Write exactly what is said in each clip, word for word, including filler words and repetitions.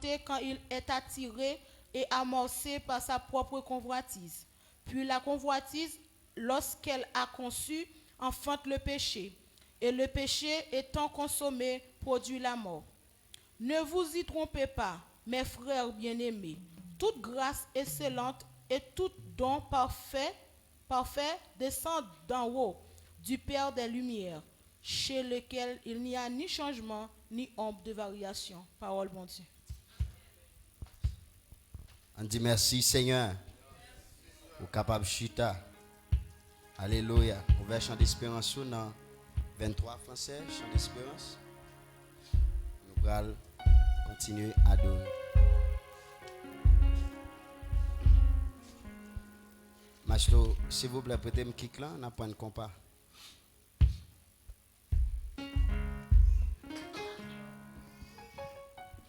tenter quand il est attiré et amorcé par sa propre convoitise. Puis la convoitise, lorsqu'elle a conçu, enfante le péché. Et le péché, étant consommé, produit la mort. Ne vous y trompez pas, mes frères bien-aimés. Toute grâce excellente et tout don parfait, parfait descend d'en haut, du Père des Lumières, chez lequel il n'y a ni changement, ni ombre de variation. Pawòl Bondye. Ann di mèsi, Senyè. Ou kapab chita. Alelouya. Ouvè chan desperans ou nan venntwa fransè, chan desperans. Nou pral kontinye adore. Maestro, silvouplè, prete m kik lan, n ap pran konpa.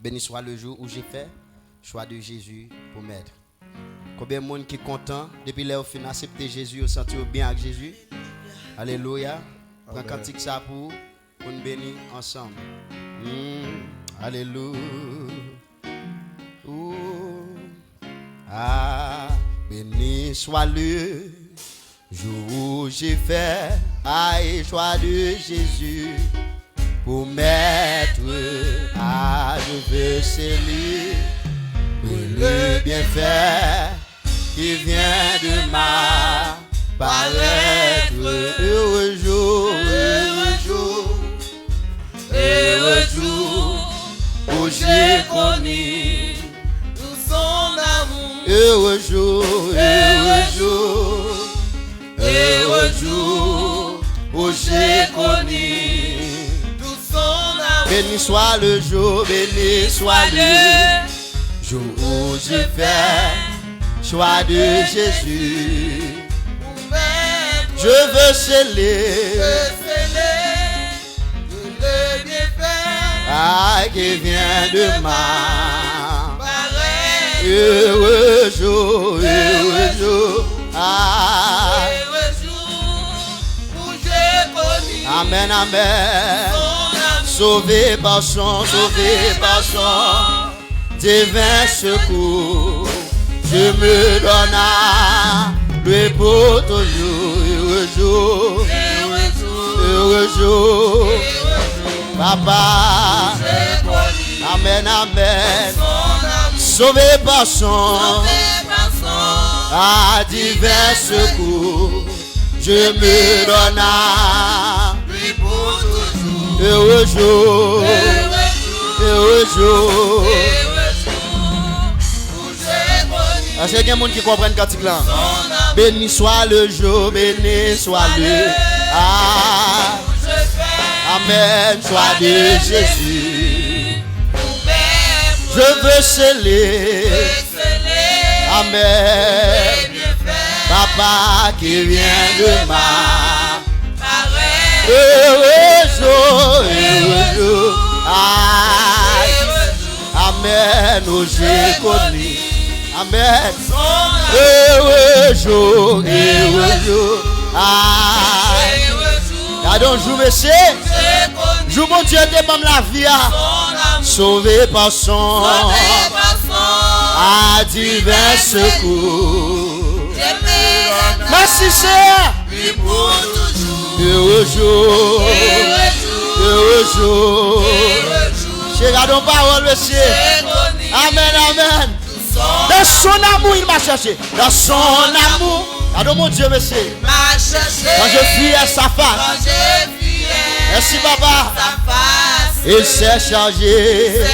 Béni soit le jour où j'ai fait choix de Jésus pour maître. Konbyen moun ki kontan depi lè yo fin aksepte Jezi, yo santi yo byen ak Jezi? Alelouya. Pran kantik sa pou ou, pou n beni ansanm. Hmm, alelouya. Ah, béni soit le jour où j'ai fait, ah, choix de Jésus pour maître, ah, je veux célébrer le bienfait qui vient de m'apparaître. Heureux jour, heureux jour, heureux jour où j'ai connu tout son amour. Heureux jour, heureux jour, heureux jour où j'ai connu tout son amour. Béni soit le jour, béni soit le jour où je fais choix de Jésus. Je veux sceller ah, qui vient de ma heureux jour, heureux jour. Ah. Amen, amen. Sauvé par son, sauvé par son divin secours, je me donne à lui pour toujours. Heureux jour, heureux jour, papa. Amen, amen. Sauvé par son, ah, divin secours, je me donne à lui pour toujours. Heureux jour, heureux jour. Èske gen moun ki konprann kantik la? Béni soit le jour, béni soit le, ah, amen, choix de Jésus. Je veux sceller, amen, papa, qui vient de ma heureux jour, heureux jour. Ah, amen, oh, j'ai connu. Amen. Heureux jour, heureux jour. Ah, gade yon jou, mesye. Jou Bondye te ban m lavi a. Sauvé par son, ah, divin secours. Mèsi, Seyè. Heureux jour, heureux jour. Se gade yon pawòl, mesye. Amen, amen. Dans son amour, il m'a cherché. Dans son amour. Gade yon Bondye, mesye. Quand je fus à sa face. Mèsi, papa. Il s'est chargé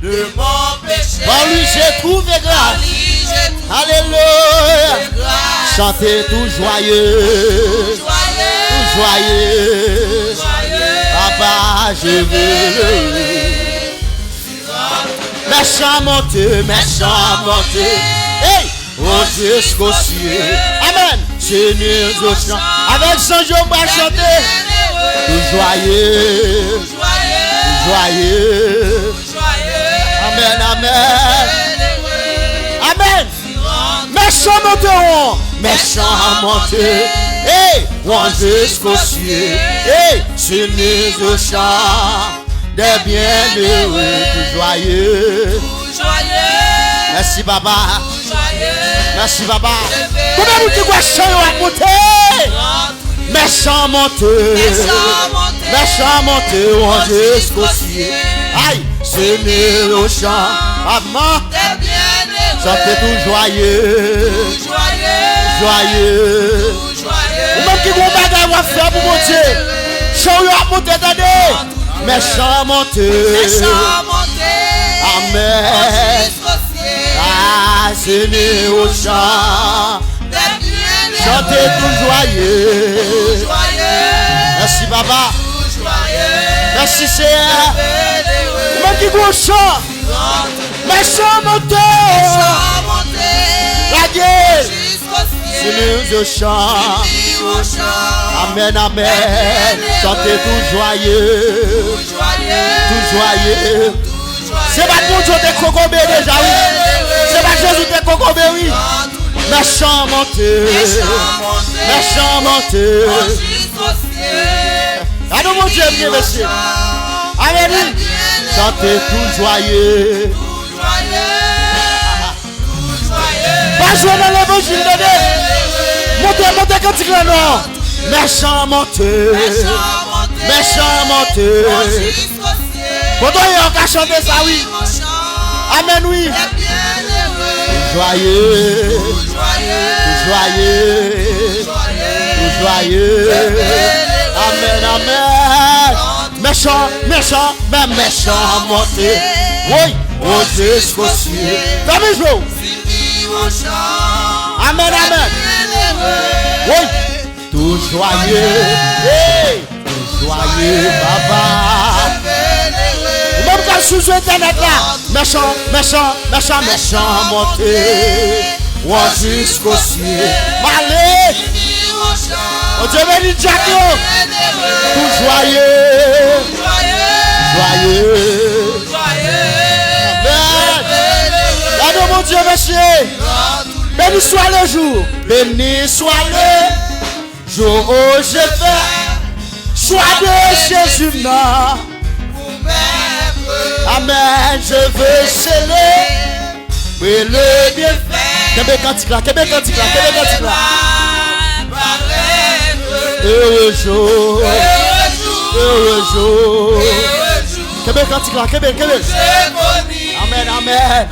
de mon péché. Par lui j'ai trouvé grâce. Alelouya. Chante tou jwaye. Tou jwaye. Papa, je veux louer. Mes chants montent, mes chants montent. Hey! Monte jusqu'aux cieux. Amen. Seigneur, je chante. Avèk zanj yo, m pral chante. Tou jwaye. Tou jwaye. Amen, amen. Amen. Mes chants monteront. Mes chants monteront. Hey, monte jusqu'aux cieux. Hey, Seigneur, je chante. Des bienheureux, tou jwaye. Mèsi, papa. Mèsi, papa. Konbyen moun ki kwè chan yo ap monte? Mèchan monte. Mèchan monte, on jiskosiye. Ay, se ne yo chan. Aman. Chante tou jwaye. Jwaye. Ou menm ki gon bagay w ap fè pou Bondye. Chan yo ap monte, tande. Mèchan monte. Amèn. Ah, se ne yo chan. Chante tou jwaye. Mèsi, papa. Mèsi, Seyè. Ou menm ki gon chan. Mèchan monte. Lage. Se ne yo chan. Amèn, amèn. Chante tou jwaye. Tou jwaye. Se pa Bondye te kokobe deja, wi. Se pa Jezi te kokobe, wi. Mèchan monte. Mèchan monte. Gade Bondye byen, mesye. Amèn, wi. Chante tou jwaye. Pa jwe nan levanjil, tande. Monte, monte kantik la non. Mèchan monte. Mèchan monte. Kote w ye, w ka chante sa, wi. Amèn, wi. Tou jwaye. Tou jwaye. Tou jwaye. Amèn, amèn. Mèchan, mèchan, mè mèchan monte. Woy, o jiskosiye. Fèmen je w. Amèn, amèn. Woy, tou jwaye. Hey, tou jwaye, papa. Ou menm k ap sou entènèt la. Mèchan, mèchan, mèchan, mèchan monte. Wan jiskosye. Male. Bondye beni djak yo. Tou jwaye. Jwaye. Amèn. Gade Bondye, mesye. Béni soit le jour. Béni soit le jour où je fais choix de Jésus, non. Amen, je veux célébrer le bienfait. Kenbe kantik la, kenbe kantik la, kenbe kantik la. Heureux jour, heureux jour. Kenbe kantik la, kenbe, kenbe. Amen, amen.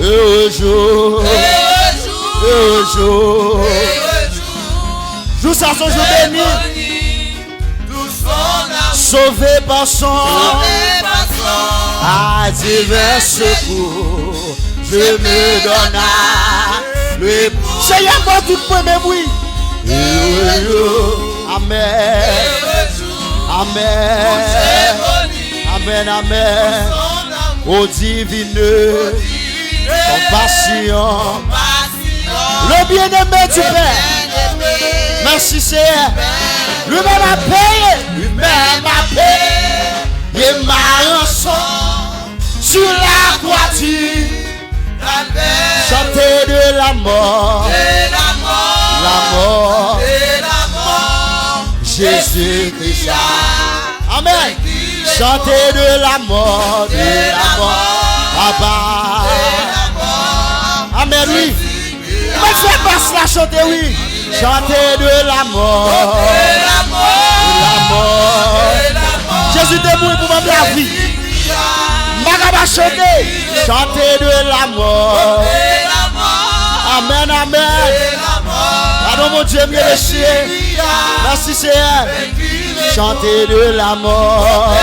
Heureux jour. Heureux jour. Jou sa se yon jou beni. Sauvé par son. À divers secours, je me donne à lui. Seyè, mwen tout mwen menm, wi. Heureux jour. Amen. Amen. Amen, amen. Ô divine compassion. Le bien-aimé du Père. Merci, Seigneur. Lui-même a payé. Lui-même a payé ma rançon sur la croix du Chante de la mort. De la mort. La mort. De la mort. Jésus-Christ a. Amen. Chante de la mort. De la mort. Papa. De la mort. Amen, wi. Mwen fè bas la chante, wi. Chante de la mort. De la mort. Jezi te mouri pou ban m lavi. M pa ka pa chante. Chante de la mort. Amen, amen. Padon, Bondye, m ye mesye. Mèsi, Seyè. Chante de la mort.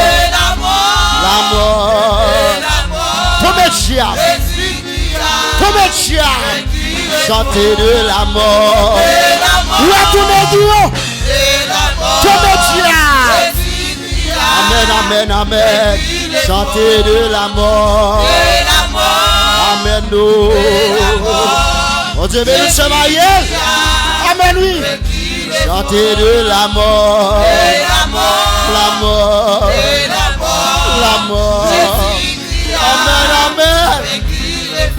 La mort. Tonbe dyab. Tonbe dyab. Chante de la mort. Retounen di yo. Tonbe dyab. Amen, amen, amen. Chante de la mort. Amen, oh. Bondye beni sè Mariel. Amen, wi. Chante de la mort. La mort. La mort. Amen, amen.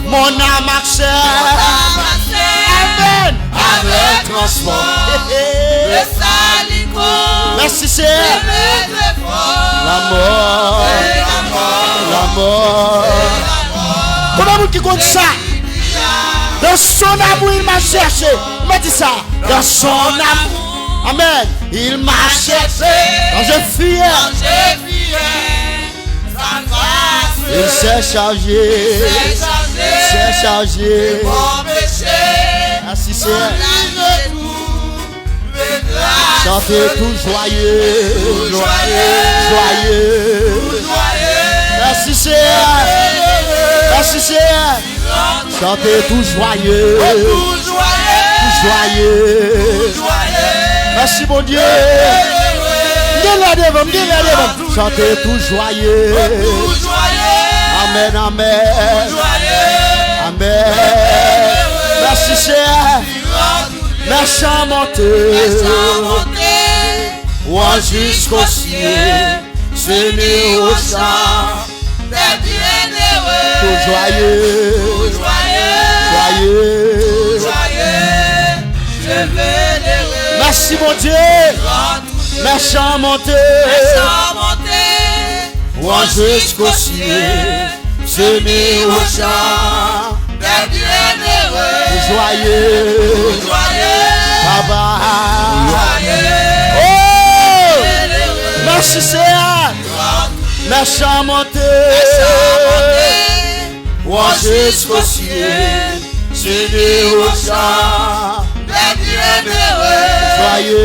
Mon âme acclame. Amen. Avec transport. Mèsi, Seyè. La mort. La Konbyen moun ki konn sa? Dans son amour, il m'a cherché. Mwen di sa. Dans son amour. Amen. Il m'a cherché. Quand je fuis. Il s'est chargé. Il s'est chargé. Merci Seigneur. Chante tou jwaye, jwaye, jwaye. Mèsi Seyè, mèsi Seyè. Chante tou jwaye, tou jwaye. Mèsi Bondye. M gen lè devan, m gen lè devan. Chante tou jwaye. Amèn, amèn. Amèn. Mèsi Seyè. Mèchan monte, wa jisko sye, semi o chan, dè byenere, tou jwaye, tou jwaye, jwaye, jwaye, jwaye. Mèsi Bondye. Mèchan monte, mèchan monte, wa jisko sye, semi o chan, dè byenere, jwaye, jwaye, papa, jwaye. Oh! Mèsi Seyè. Mèchan monte, mèchan monte, wa jisko sye, semi o chan, dè byenere, jwaye,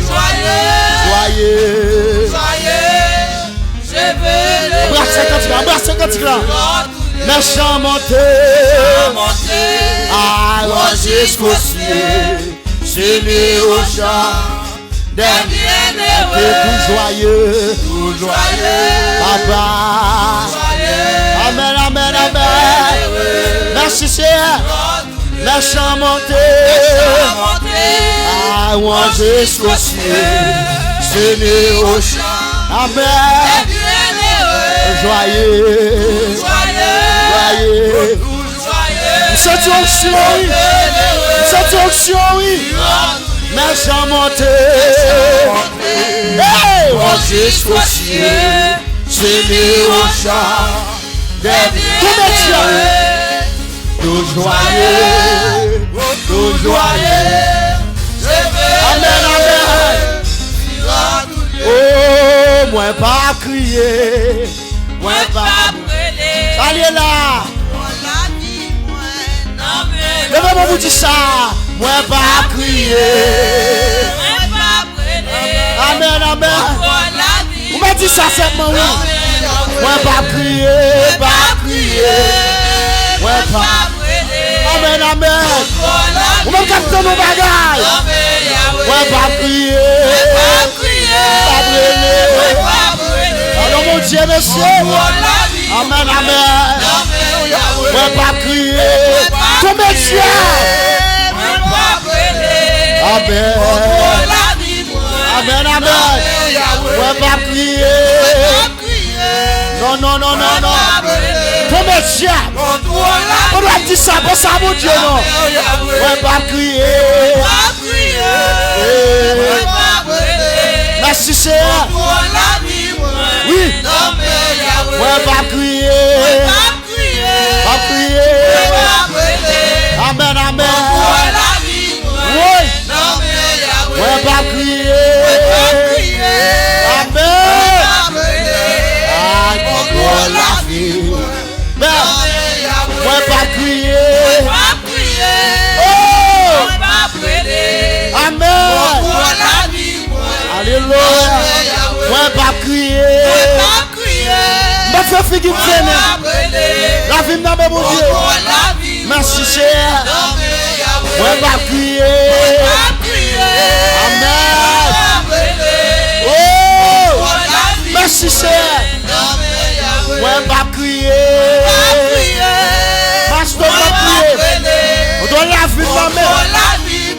jwaye, jwaye. Anbrase kantik la, anbrase kantik la. Mèchan monte, a, wa jisko sye, semi o chan, dè byenere, tou jwaye, tou jwaye, papa. Amèn, amèn, amèn. Mèsi Seyè. Mèchan monte, a, wa jisko sye, semi o chan. Amèn. Jwaye, jwaye. M santi onksyon, wi. M santi onksyon, wi. Mèchan monte. Hey! Wa jisko sye, semi o chan, dè byenere, tou jwaye, tou jwaye. Amèn, amèn. Oh, mwen p ap kriye. Mwen p ap rele. Sa l ye la. Leve men w pou di sa. Mwen p ap kriye. Amèn, amèn. Ou mèt di sa sèlman, wi. Mwen p ap kriye, p ap kriye. Mwen p ap. Amèn, amèn. Ou menm k ap tann yon bagay. Mwen p ap kriye. P ap rele. Alò, Bondye, mesye. Amèn, amèn. Mwen p ap kriye. Tonbe dyab. Amèn. Amèn, amèn. Mwen p ap kriye. Non, non, non, non, non. Tonbe dyab. Ou dwe di sa, bon sa, Bondye, non. Mwen p ap kriye. Ee. Mèsi, Seyè. Wi. Mwen p ap kriye. P ap kriye. Amèn, amèn. Woy. Mwen p ap kriye. Amèn. Ay, kontròl lavi. Mwen p ap kriye. Oh! Amèn. Alelouya. Mwen p ap kriye. M p ap fè figi m fennen. Lavi m nan men Bondye. Mèsi, Seyè. Mwen p ap kriye. Amèn. Oh! Mèsi, Seyè. Mwen p ap kriye. Pastè, p ap kriye. Kontròl lavi m nan men.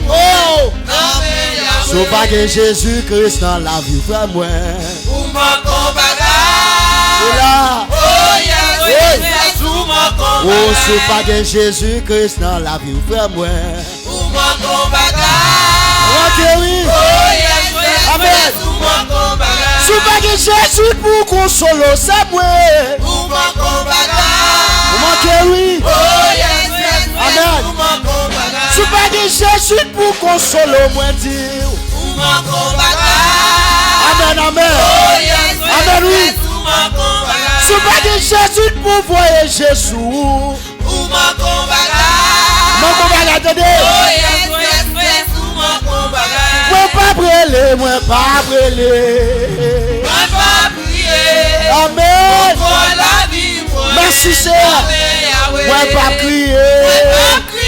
Oh! Si w pa gen Jezi Kris nan lavi w, frè mwen. Ou manke yon bagay. Se la. Oh, yes, yes, ou manke yon bagay. Oh, si w pa gen Jezi Kris nan lavi w, frè mwen. Ou manke yon bagay. Manke, wi. Oh, yes, yes, yes, ou manke yon bagay. Si w pa gen Jezi pou w konsole w, sè mwen. Ou Ou konsole w, mwen di w. Ou manke yon bagay. Amèn, amèn. Oh, yes, yes, amèn, wi. Yes, ou manke yon bagay. Si w pa gen Jezi, pou voye Jezi sou ou. Ou manke yon bagay. Manke yon bagay, tande. Oh, yes, yes, yes, ou manke yon bagay. Mwen p ap rele, mwen p ap rele. Mwen p ap kriye. Amèn. Pou lavi mwen. Mèsi, Seyè. Amèn, Yahweh. Mwen p ap kriye. Mwen p ap kriye.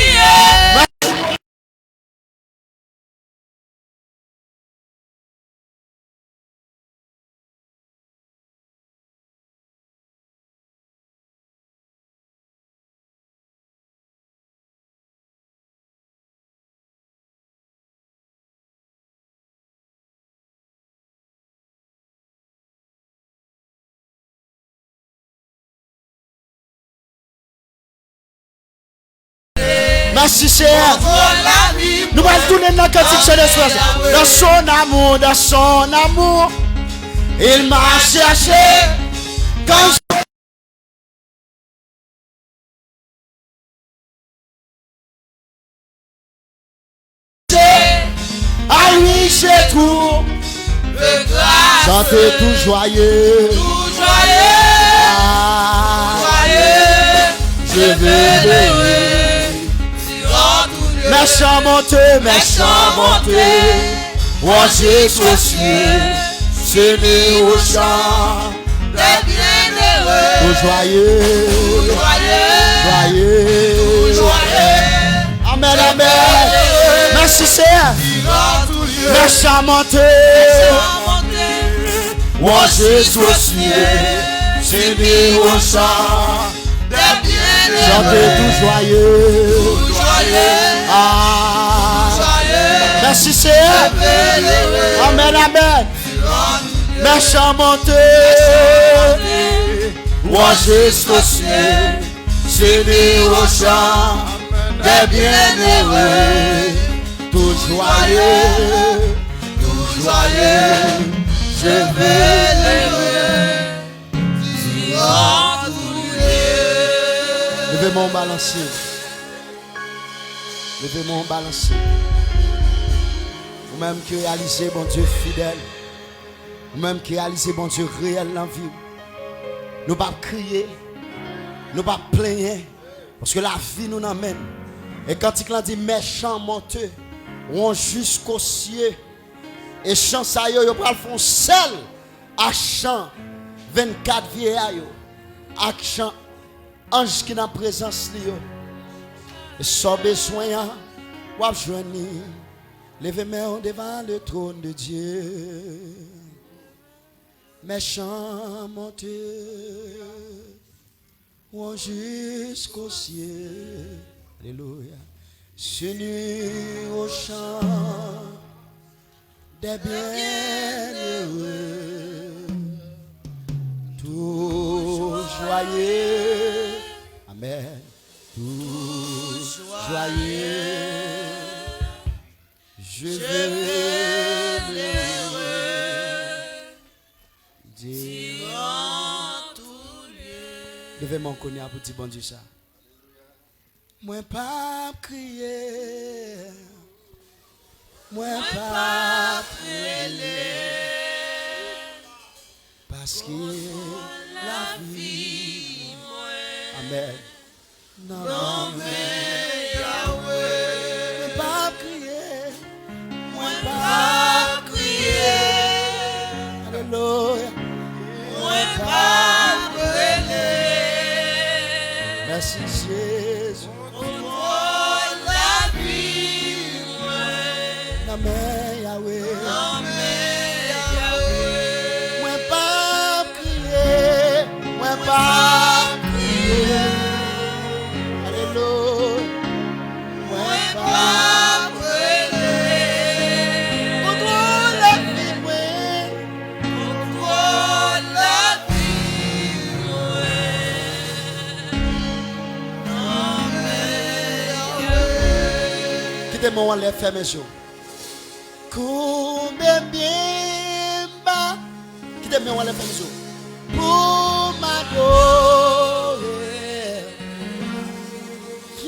Mèsi, Seyè. Nou pral tounen nan kantik Sentespri. Dans son amour, dans son amour, il m'a cherché. Quand à lui je trouve de grâce. Chantez tout joyeux. Tout joyeux. Ah. Tout joyeux. Je veux le rire. Mes chants montent, mes chants montent. Roi Jésus aux cieux, Seigneur aux chants. Tout joyeux. Tout joyeux. Joyeux. Tout joyeux. Amèn, amèn. Mèsi, Seyè. Mèsi, mèsi. Roi Jésus aux cieux, Seigneur aux chants. Chantez tout joyeux. Tout joyeux. Ah. Tout joyeux. Mèsi, Seyè. Amèn, amèn. Mes chants montent. Roi Jésus aux cieux, Seigneur aux chants, des bienheureux, tout joyeux, tout joyeux, je veux les rire. Leve men w, balanse. Leve men w, balanse. Ou menm ki reyalize Bondye fidèl. Ou menm ki reyalize Bondye reyèl nan vi w. Nou p ap kriye. Nou p ap plenyen. Paske lavi nou nan men l. E kantik lan di, mes chants monteront jusqu'aux cieux. E chan sa yo, yo pral fè yon sèl ak chan vennkat vye a yo, ak chan anj ki nan prezans li yo. E sa w bezwen an, w ap jwenn li. Leve men w devan le trône de Dieu. Mes chants monteront jusqu'aux cieux. Alléluia. Seigneur aux chants des bienheureux. Tout joyeux. Amen. Tout joyeux. Je veux le rire. Leve men w kounye a pou di Bondye sa. Mwen p ap kriye. Mwen p ap rele. Paske lavi mwen. Amen. Nan men Yahweh. Mwen p ap kriye. Mwen p ap kriye. Alelouya. Mwen p ap rele. Mèsi, Jezi. Kontwòl lavi mwen. Nan men Yahweh. Nan men Yahweh. Mwen p ap kriye, mwen p ap kriye. Alelouya. Mwen p ap rele. Kontwòl lavi mwen. Kontwòl lavi mwen. Nan men Yahweh. Kite men w anlè, fèmen je w. Koube byen ba. Kite men w anlè, fèmen je w. Pou m adore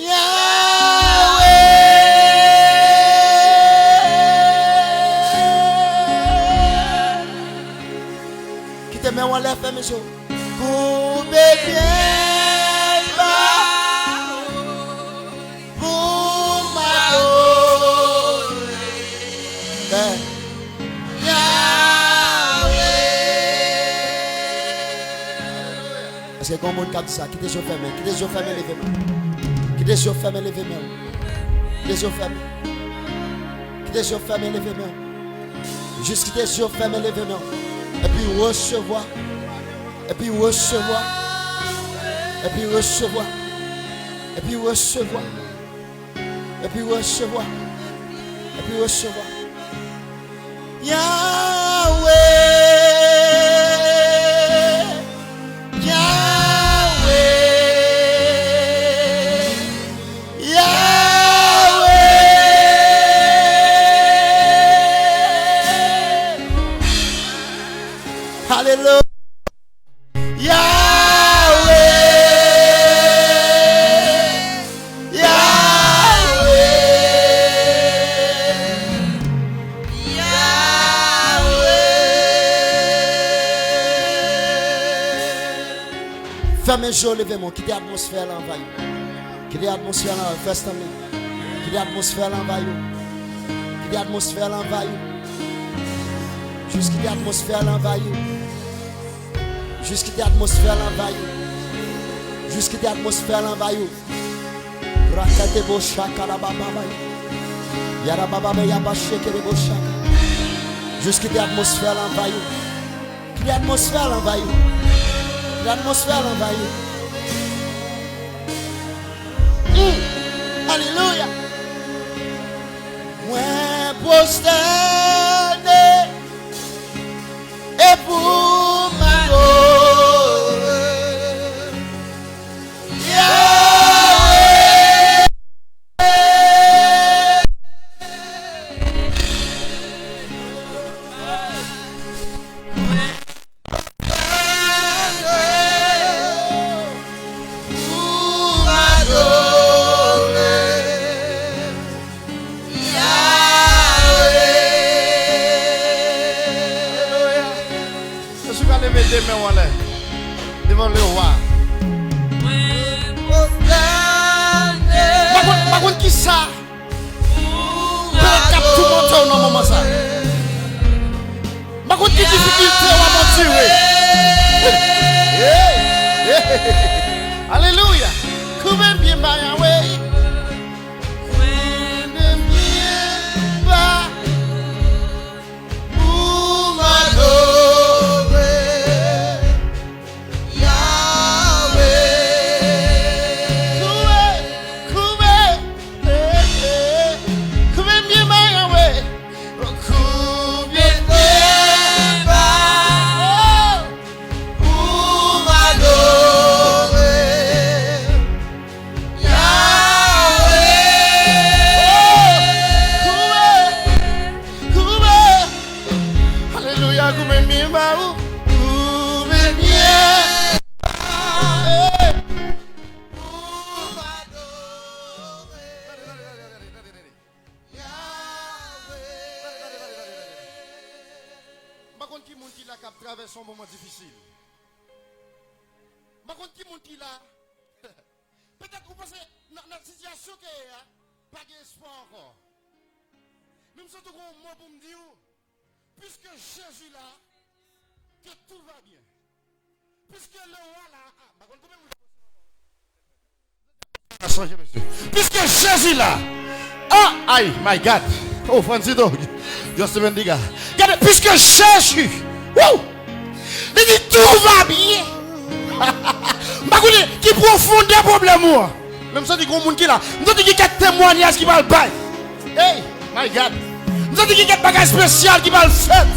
Yahweh. Koube pye l ba pou m adore. Fè. Yahweh. Èske gen yon moun k ap di sa? Kite je w fèmen. Kite je w fèmen, leve men w. Kite je w fèmen, leve men w. Kite je w fèmen. Kite je w fèmen, leve men w. Jis kite je w fèmen, leve men w. Epi resevwa. Epi resevwa. Epi resevwa. Epi resevwa. Epi resevwa. Epi resevwa. Yahweh, Yahweh, Yahweh. Alelouya. Yahweh, Yahweh, Yahweh. Fèmen je w, leve men w, kite atmosfè a anvayi w. Kite atmosfè a anvayi w, fè stanmen. Kite atmosfè a anvayi w. Kite atmosfè a anvayi w. Jis kite atmosfè a anvayi w. Jis kite atmosfè a anvayi w. Jis kite atmosfè a anvayi w. Rakate bo shaka la ba ba ba. Yara ba ba ba ya ba sheke de bo shaka. Jis kite atmosfè a anvayi w. Kite atmosfè a anvayi w. Kite atmosfè a anvayi w. Mm. Alelouya. Mwen pwostène e pou m adore Yahweh. Pou m adore Yahweh. Alelouya. Jezi ka leve de men w anlè devan lewa. M pa konn, m pa konn kisa petèt k ap toumante w nan moman sa. M pa konn ki difikilte w ap andire. Alelouya. Koube pye m ba Yahweh. Koube pye m ba pou m adore Yahweh. Koube, koube, eh, eh. Koube pye m ba Yahweh. Koube pye m ba pou m adore Yahweh. Koube, koube. Alelouya, koube pye m ba ou. Koube pye m ba ou. Pou m adore Yahweh. M pa konn ki moun ki la k ap travèse yon moman difisil. M pa konn ki moun ki la. Petèt ou panse nan, nan sitiyasyon ke ye a, pa gen espwa ankò. Men m sot gen yon mo pou m di w, puiske Jezi la, ke tout va byen. Puiske le wa la, ah, m pa konn konbyen moun. Chanje, mesye. Puiske Jezi la. Ah, ay, my God. Oh, Francito. Justin Bendiga. Gade, puiske Jezi. Woo! Li di, tout va byen. M pa konnen ki pwofondè pwoblèm ou an. Men m santi gen yon moun ki la. M santi gen kèk temwanyaj ki pral bay. Hey, my God. M santi gen kèk bagay espesyal ki pral fèt.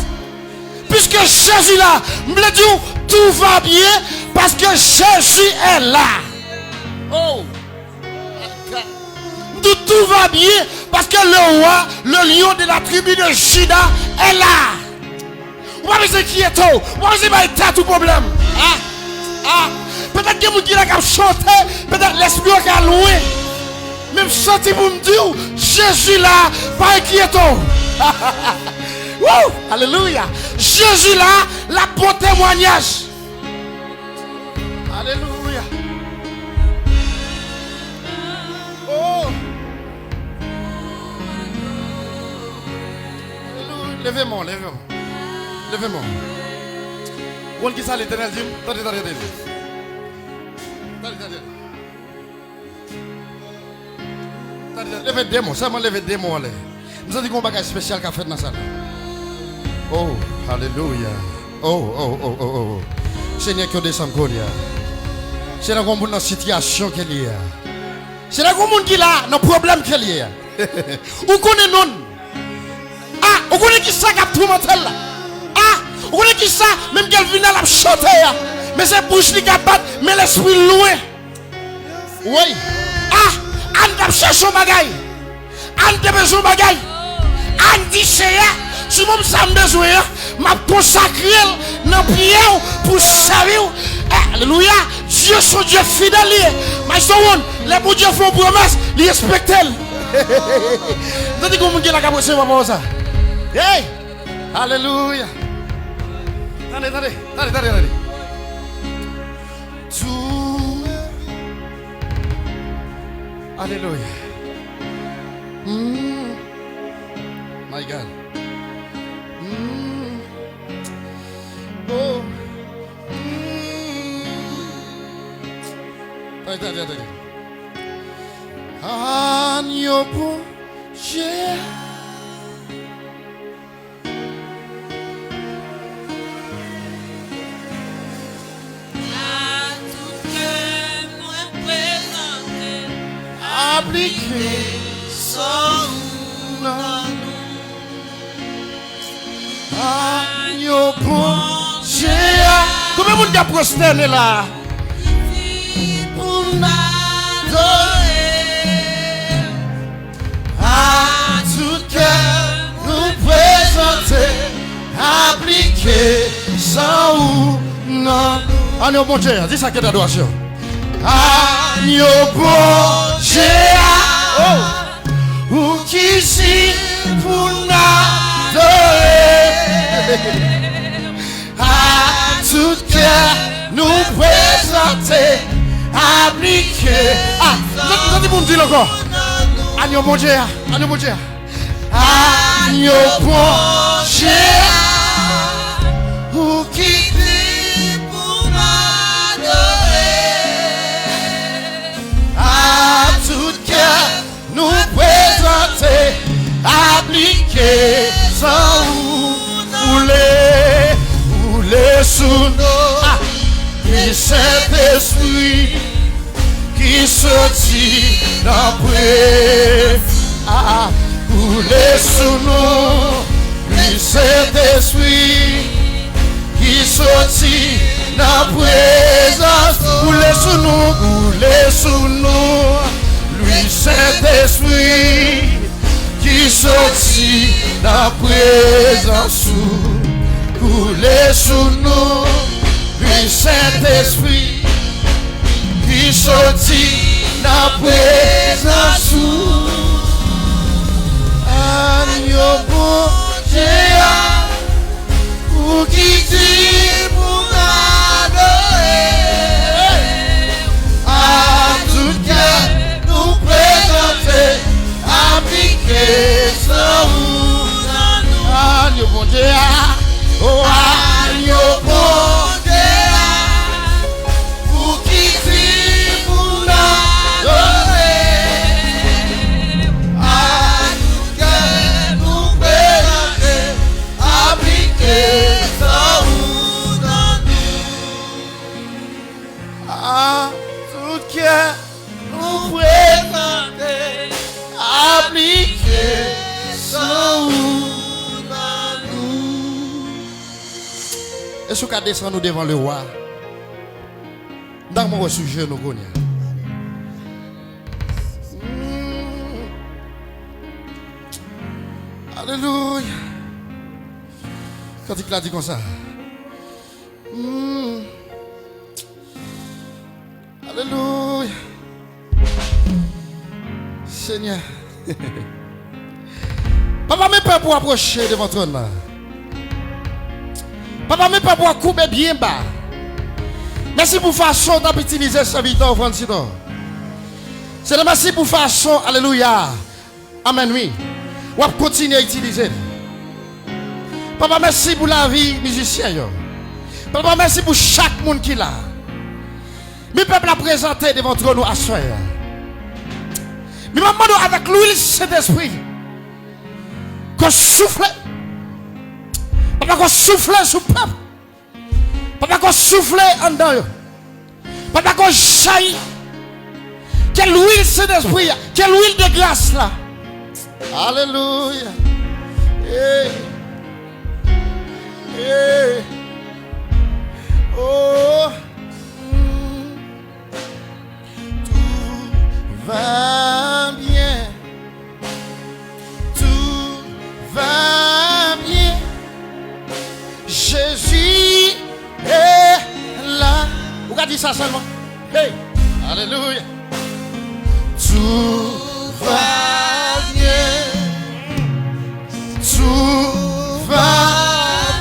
Puiske Jezi la, m vle di w, tout va bien, paske Jezi est là. Oh, my God. M di w, tout va bien, paske le roi, le lion de la tribu de Juda est là. Ou pa bezwen enkyete w. Ou pa bezwen bay tèt ou pwoblèm. Ah, ah. Petèt gen moun ki la k ap chante, petèt lespri yo ka lwen. Men m santi pou m di w, Jezi la, pa enkyete w. Woo! Alelouya! Jezi la, l ap bon temwanyaj. Alelouya. Oh. Alelouya. Leve men w, leve men w. Leve men w. Ou konn kisa Letènèl di m? Tande, tande, tande. Tande, tande. Tande, tande. Leve de men w, sèlman leve de men w anlè. M santi gen yon bagay espesyal k ap fèt nan sal la. Oh, alelouya. Oh, oh, oh, oh, oh, oh. Senyè, ke w desann kounye a. Senyè, gen yon moun nan sitiyasyon ke l ye a. Senyè, gen yon moun ki la, nan pwoblèm ke l ye a. Ou konnen non l. Ah, ou konnen kisa k ap toumante l la. Ah, ou konnen kisa, menm ke l vin la, l ap chante a. Men se bouch li k ap bat, men lespri l lwen. Woy. Ah, Ann t ap chèche yon bagay. Ann te bezwen yon bagay. Ann di, Seyè, timoun sa m bezwen an, m ap konsakre l nan pye w pou sèvi w. Alelouya. Dye se yon Dye fidèl li ye. Maestro Won, lè Bondye fè yon pwomès, li respekte l. Tande, gen yon moun ki la k ap resevwa pawòl sa. Hey! Alelouya. Tande, tande, tande, tande, tande. Tou. Alelouya. Mm. My God. Mm. Oh. Mm. Tande, tande, tande. Anyo Bondye. A tout kè mwen prezante, aplike san ou nan nou. Anyo Bondye a. Konbyen moun k ap pwostène la? Pou n adore. A tout kè nou prezante, aplike san ou nan nou. Anyo Bondye a, di sa, kèt adorasyon. Anyo Bondye a, oh, ou ki di pou n adore. A tout kè nou prezante, aplike. Ah, m santi, m santi pou m di l ankò. Anyo Bondye a, anyo Bondye a. Anyo Bondye a, ou ki di pou m adore. A tout kè nou prezante, aplike san ou. Woule, woule sou nou. Ah. Ki Sentespri ki soti nan pre-, ah, ah. Woule sou nou. Ki Sentespri ki soti nan prezans. Woule sou nou, woule sou nou. Lwi Sentespri ki soti nan prezans ou. Woule sou nou. Lwi Sentespri ki soti nan prezans ou. Anyo Bondye a. Ou ki di pou n adore. A tout kè nou prezante, aplike san ou nan nou. Anyo Bondye a, o anyo Bondye a. Ou ki di pou n adore. A tout kè nou prezante, aplike san ou nan nou. A tout kè nou prezante, aplike san ou nan nou. Èske w ka desann ou devan Lewa? M ta renmen wè sou jenou kounye a. Mm. Alelouya. Kantik la di konsa. Mm. Alelouya. Senyè. Papa, men pèp ou apwoche devan twòn nan. Papa, men pèp ou a koube byen ba. Mèsi pou fason w t ap itilize sèvitè w Francito. Senyè, mèsi pou fason, alelouya. Amèn, wi. W ap kontinye itilize l. Papa, mèsi pou lavi mizisyen yo. Papa, mèsi pou chak moun ki la. Men pèp la prezante devan twòn ou aswè a. Men m ap mande w avèk lwil Sentespri, ke w soufle. Papa, ke w soufle sou pèp. Papa, ke w soufle anndan yo. Papa, ke w jayi. Ke lwil Sentespri a, ke lwil de gras la. Alelouya. Hey. Hey. Oh. Tout va bien. Tout va bien. Jésus est là. Ou ka di sa sèlman. Hey, alelouya. Tout va bien. Tout va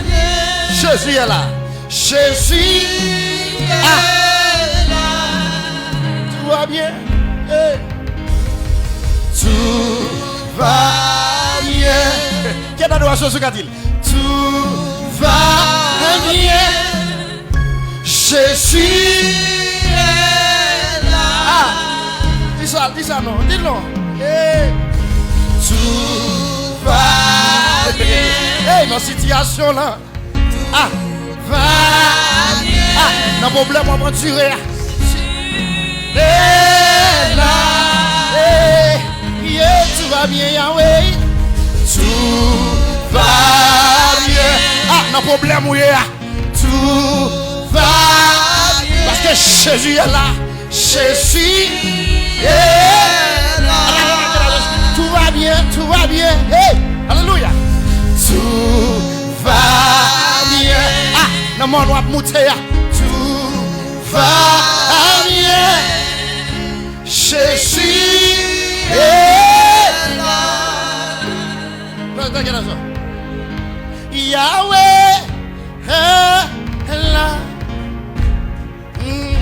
bien. Jésus est là. Jésus est là. Tout va bien. Hey. Tout va bien. Kèt adorasyon sou ka di l. Tout va bien. Jésus est là. Ah, di sa, di sa non, di l non. Hey. Tout va bien. Hey, nan sitiyasyon la. Ah. Va bien. Ah, nan pwoblèm w ap andire a. Est là. Hey, yeah, tout va bien, Yahweh. Tout va bien. Ah, nan pwoblèm ou ye a. Tout va bien. Paske Jezi est là. Jezi est là. Tout va bien, tout va bien. Hey, alelouya. Tout va bien. Ah, nan mòn w ap moute a. Tout va bien. Jezi est là. Yahweh est là. Mm.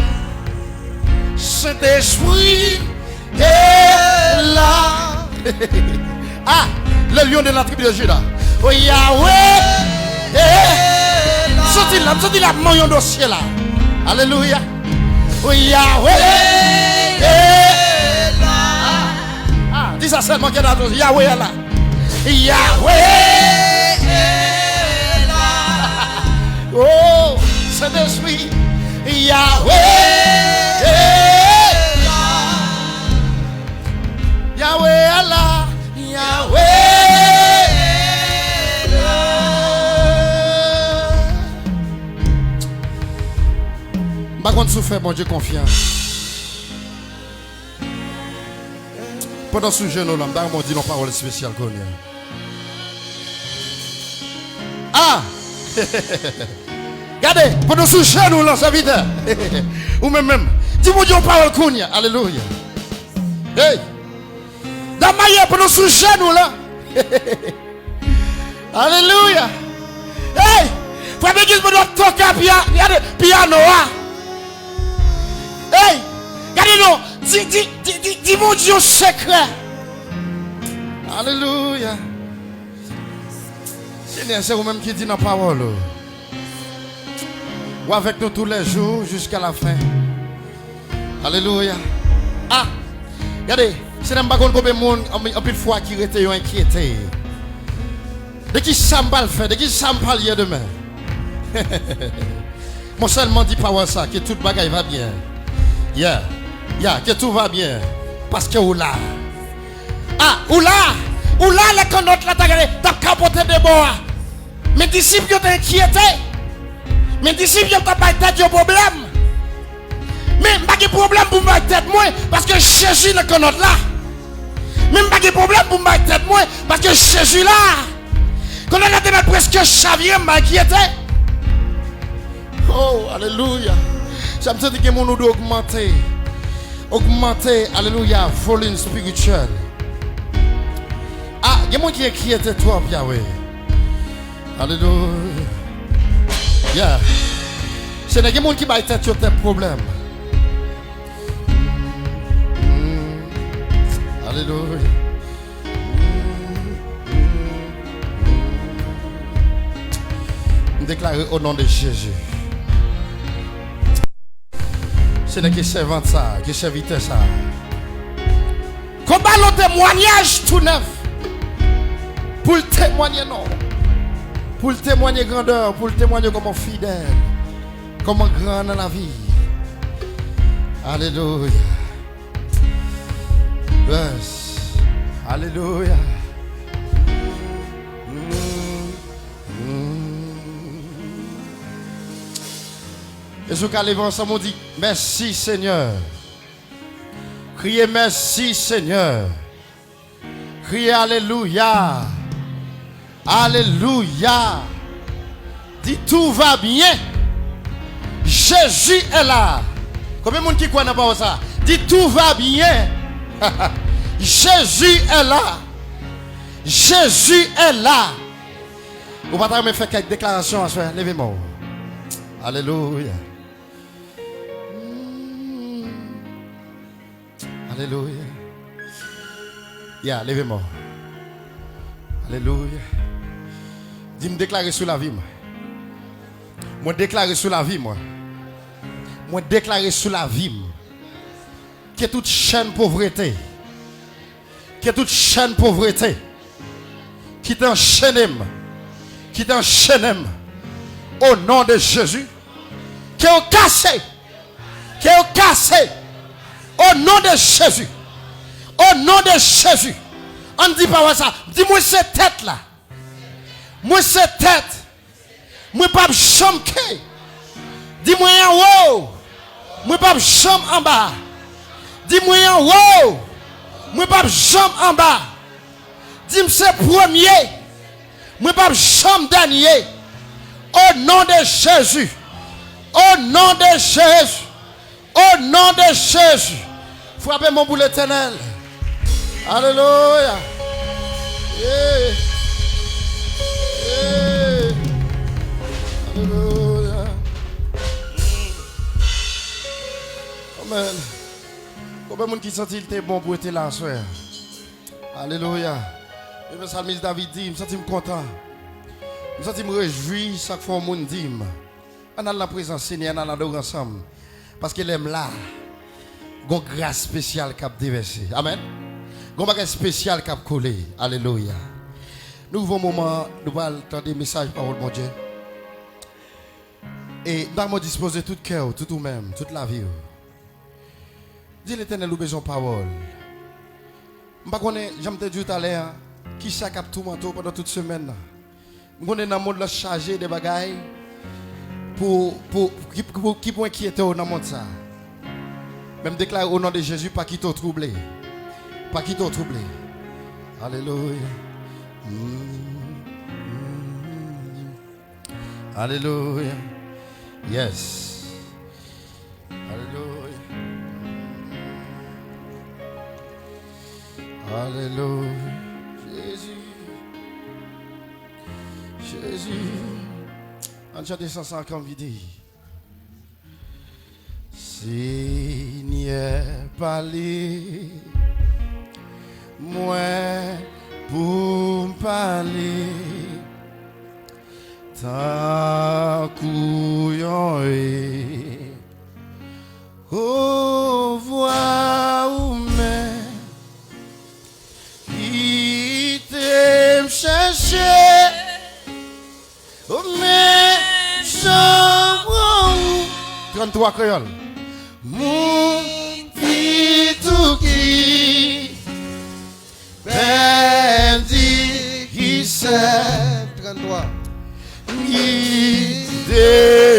Saint-Esprit est là. Ah, le lion de la tribu de Juda. Oh Yahweh est là. Santi l la, santi l ap manyen yon dosye la. Alelouya. Oh Yahweh est là. Ah, ah, di sa sèlman, kèt adorasyon. Yahweh est là. Yahweh est là. Oh, Saint-Esprit, Yahweh est là. Yahweh est là. Yahweh est là. M pa konn si w fè Bondye konfyans. Pandan sou jenou la, m ta renmen w di nou pawòl espesyal kounye a. Ah! Gade, pandan sou jenou la, sèvitè. Ou menm menm. Di Bondye yon pawòl kounye a. Alelouya. Hey! Dam marye, pandan sou jenou la. Alelouya. Hey! Frape legliz pandan w ap toke a piya-, gade, piyano a. Hey! Gade non. Di, di, di, di, di Bondye yon sekrè. Alelouya. Senyè, se ou menm ki di nan pawòl ou. Ou avèk nou tou lè jou jiska la fen. Alelouya. Ah! Gade, Senyè, m pa konn konbyen moun, anpi-, anpil fwa ki rete yo enkyete. De ki sa m pral fè, de ki sa m pral ye demen. Mwen sèlman di pawòl sa, que tout bagay va bien. Yeah. Yeah, que tout va bien. Paske ou la. Ah, ou la. Ou la lè kannòt la ta gade, t ap kapote de bò a. Men disip yo te enkyete. Men disip yo t ap bay tèt yo pwoblèm. Men m pa gen pwoblèm pou m bay tèt mwen, paske Jezi nan kannòt la. Men m pa gen pwoblèm pou m bay tèt mwen, paske Jezi la. Kannòt la te mèt prèske chavire, m pa enkyete. Oh, alelouya. Sa m santi gen moun ou dwe ogmante. Ogmante, alelouya, volim espirityèl. Ah, gen moun ki enkyete twòp, Yahweh. Alelouya. Yeah. Senyè, gen moun ki bay tèt yo tèt pwoblèm. Alelouya. M deklare o non de Jezi. Senyè, ke sèvant sa, ke sèvitè sa konn ba l yon temwayaj tou nèf pou l temwanye non, pou l temwanye grandè, pou l temwanye kòman w fidèl, kòman w gran nan lavi. Alelouya. Yes. Alelouya. Mm, mm. E si w ka leve ansanm, ou di, mèsi, Senyè. Kriye, mèsi, Senyè. Kriye, alelouya. Alelouya. Di, tout va bien. Jésus est là. Konbyen moun ki kwè nan pawòl sa? Di, tout va bien. Jésus est là. Jésus est là. Ou pa ta renmen fè kèk deklarasyon aswè? Leve men w. Alelouya. Alelouya. Ya, leve men w. Alelouya. Di, m deklare sou lavi mwen. Mwen deklare sou lavi mwen. Mwen deklare sou lavi m. Ke tout chèn povrete, ke tout chèn povrete ki te anchene m, ki te anchene m, o non de Jezi, ke yo kase, ke yo kase, o non de Jezi, o non de Jezi. Ann di pawòl sa, di, mwen se tèt la, mwen se tèt. Mwen p ap janm ke. Di, mwen anwo. Mwen p ap janm anba. Di, mwen anwo. Mwen p ap janm anba. Di, m se premye. Mwen p ap janm dènye. O non de Jezi. O non de Jezi. O non de Jezi. Frape men w pou Letènèl. Alelouya. Yeah. Yeah. Alelouya. Amen. Konbyen moun ki santi l te bon pou w te la aswè a? Alelouya. E men salmis David di, m santi m kontan. M santi m rejwi chak fwa yon moun di m. Ann al nan prezans Senyè, ann al adore ansanm. Paske lè m la, gon gras espesyal k ap devèse. Amèn. Gon bagay espesyal k ap koule. Alelouya. Nou rive yon moman, nou pral tande mesaj pawòl Bondye. E nòmalman dispoze tout kè w, tout ou menm, tout lavi w. Di Letènèl ou bezwen pawòl. M pa konnen, jan m te di w talè a, kisa k ap toumante w pandan tout semèn nan. M konnen nan mond lan chaje de bagay pou, pou, ki, pou, ki pou enkyete w nan mond sa. Men m deklare o non de Jezi, pa kite w twouble. Pa kite w twouble. Alelouya. Mm, mm. Alelouya. Yes. Alelouya. Alelouya. Jezi. Jezi. Ann chante sa, sa k anvi di. Senyè, pale mwen pou m pale tankou yon e. O vwa ou menm, kite m chèche, o men jan pran ou. Tranntwa kreyòl. Moun ki tou ki pèdi ki sèl. Tranntwa. Kite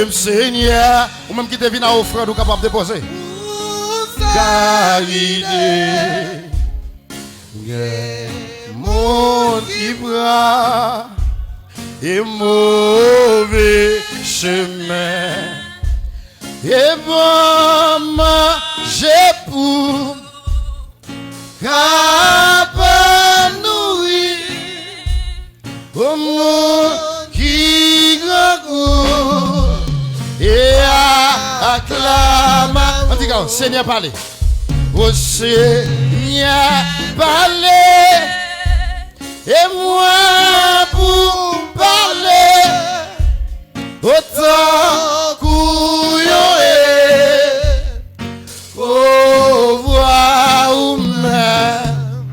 m, Senyè. Ou menm ki te vin a ofrann, ou kapab depoze. Ou sa ride. Gen moun ki pran e move chemen. E ban manje pou kapab nouri. O moun ki grangou e Senyè pale. O Senyè pale, e mwen pou pale. Otan kou yon e, o vwa ou menm,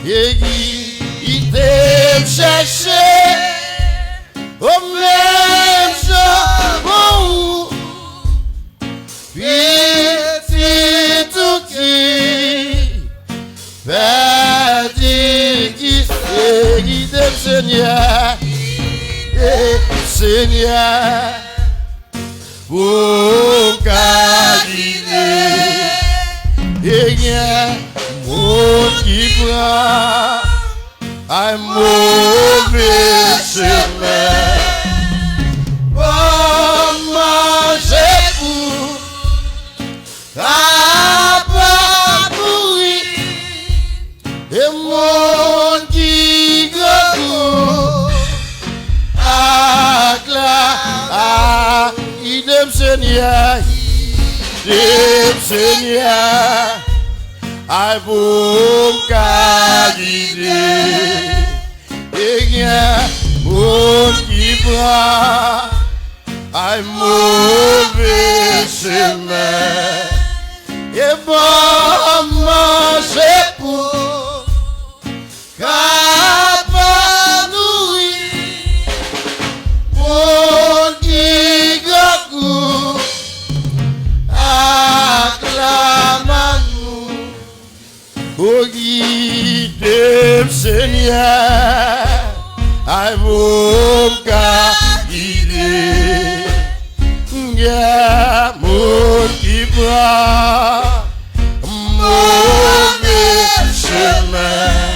e ki te m chèche, o menm jan bon ou. Pitit ou ki pèdi, ki se gide m, Senyè, gide m, Senyè, pou m ka gide. E gen moun ki pran ay move chemen. Ban m manje pou kapab mouri. E moun ki grangou ak la, a, gide m, Senyè, gide m, Senyè. Ay pou m ka gide. E gen moun ki pran ay move chemen. E ban m manje pou kapab nouri moun ki grangou ak lamagou. O gide m, Senyè, ay pou m ka gide. Gen moun ki pran move chemen.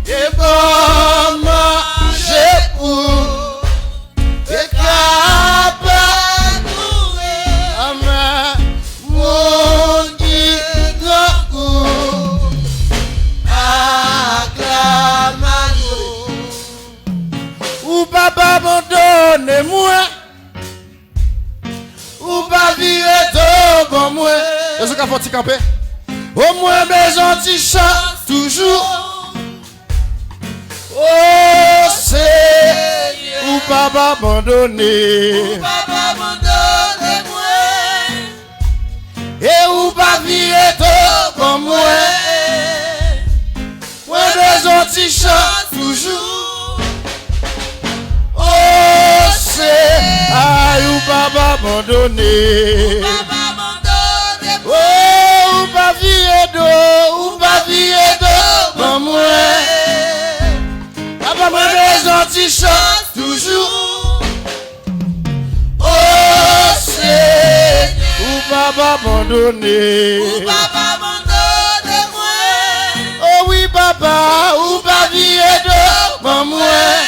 E ban m manje pou e kapab nouri. Amèn. Moun ki grangou ak lamagou. Ou p ap abandone mwen. Ou pa vire do ban mwen. Èske w ka fè yon ti kanpe? O mwen bezwen ti chans toujou. O Senyè, ou p ap abandone. Ou p ap abandone mwen. E ou pa vire do ban mwen. Mwen bezwen ti chans toujou. O Senyè, ou p ap abandone. Ou p ap abandone mwen. O, ou pa vire do, ou pa vire do ban mwen. Papa, mwen bezwen ti chans toujou. O Senyè, ou p ap abandone. Ou p ap abandone mwen. O wi, papa, ou pa vire do ban mwen.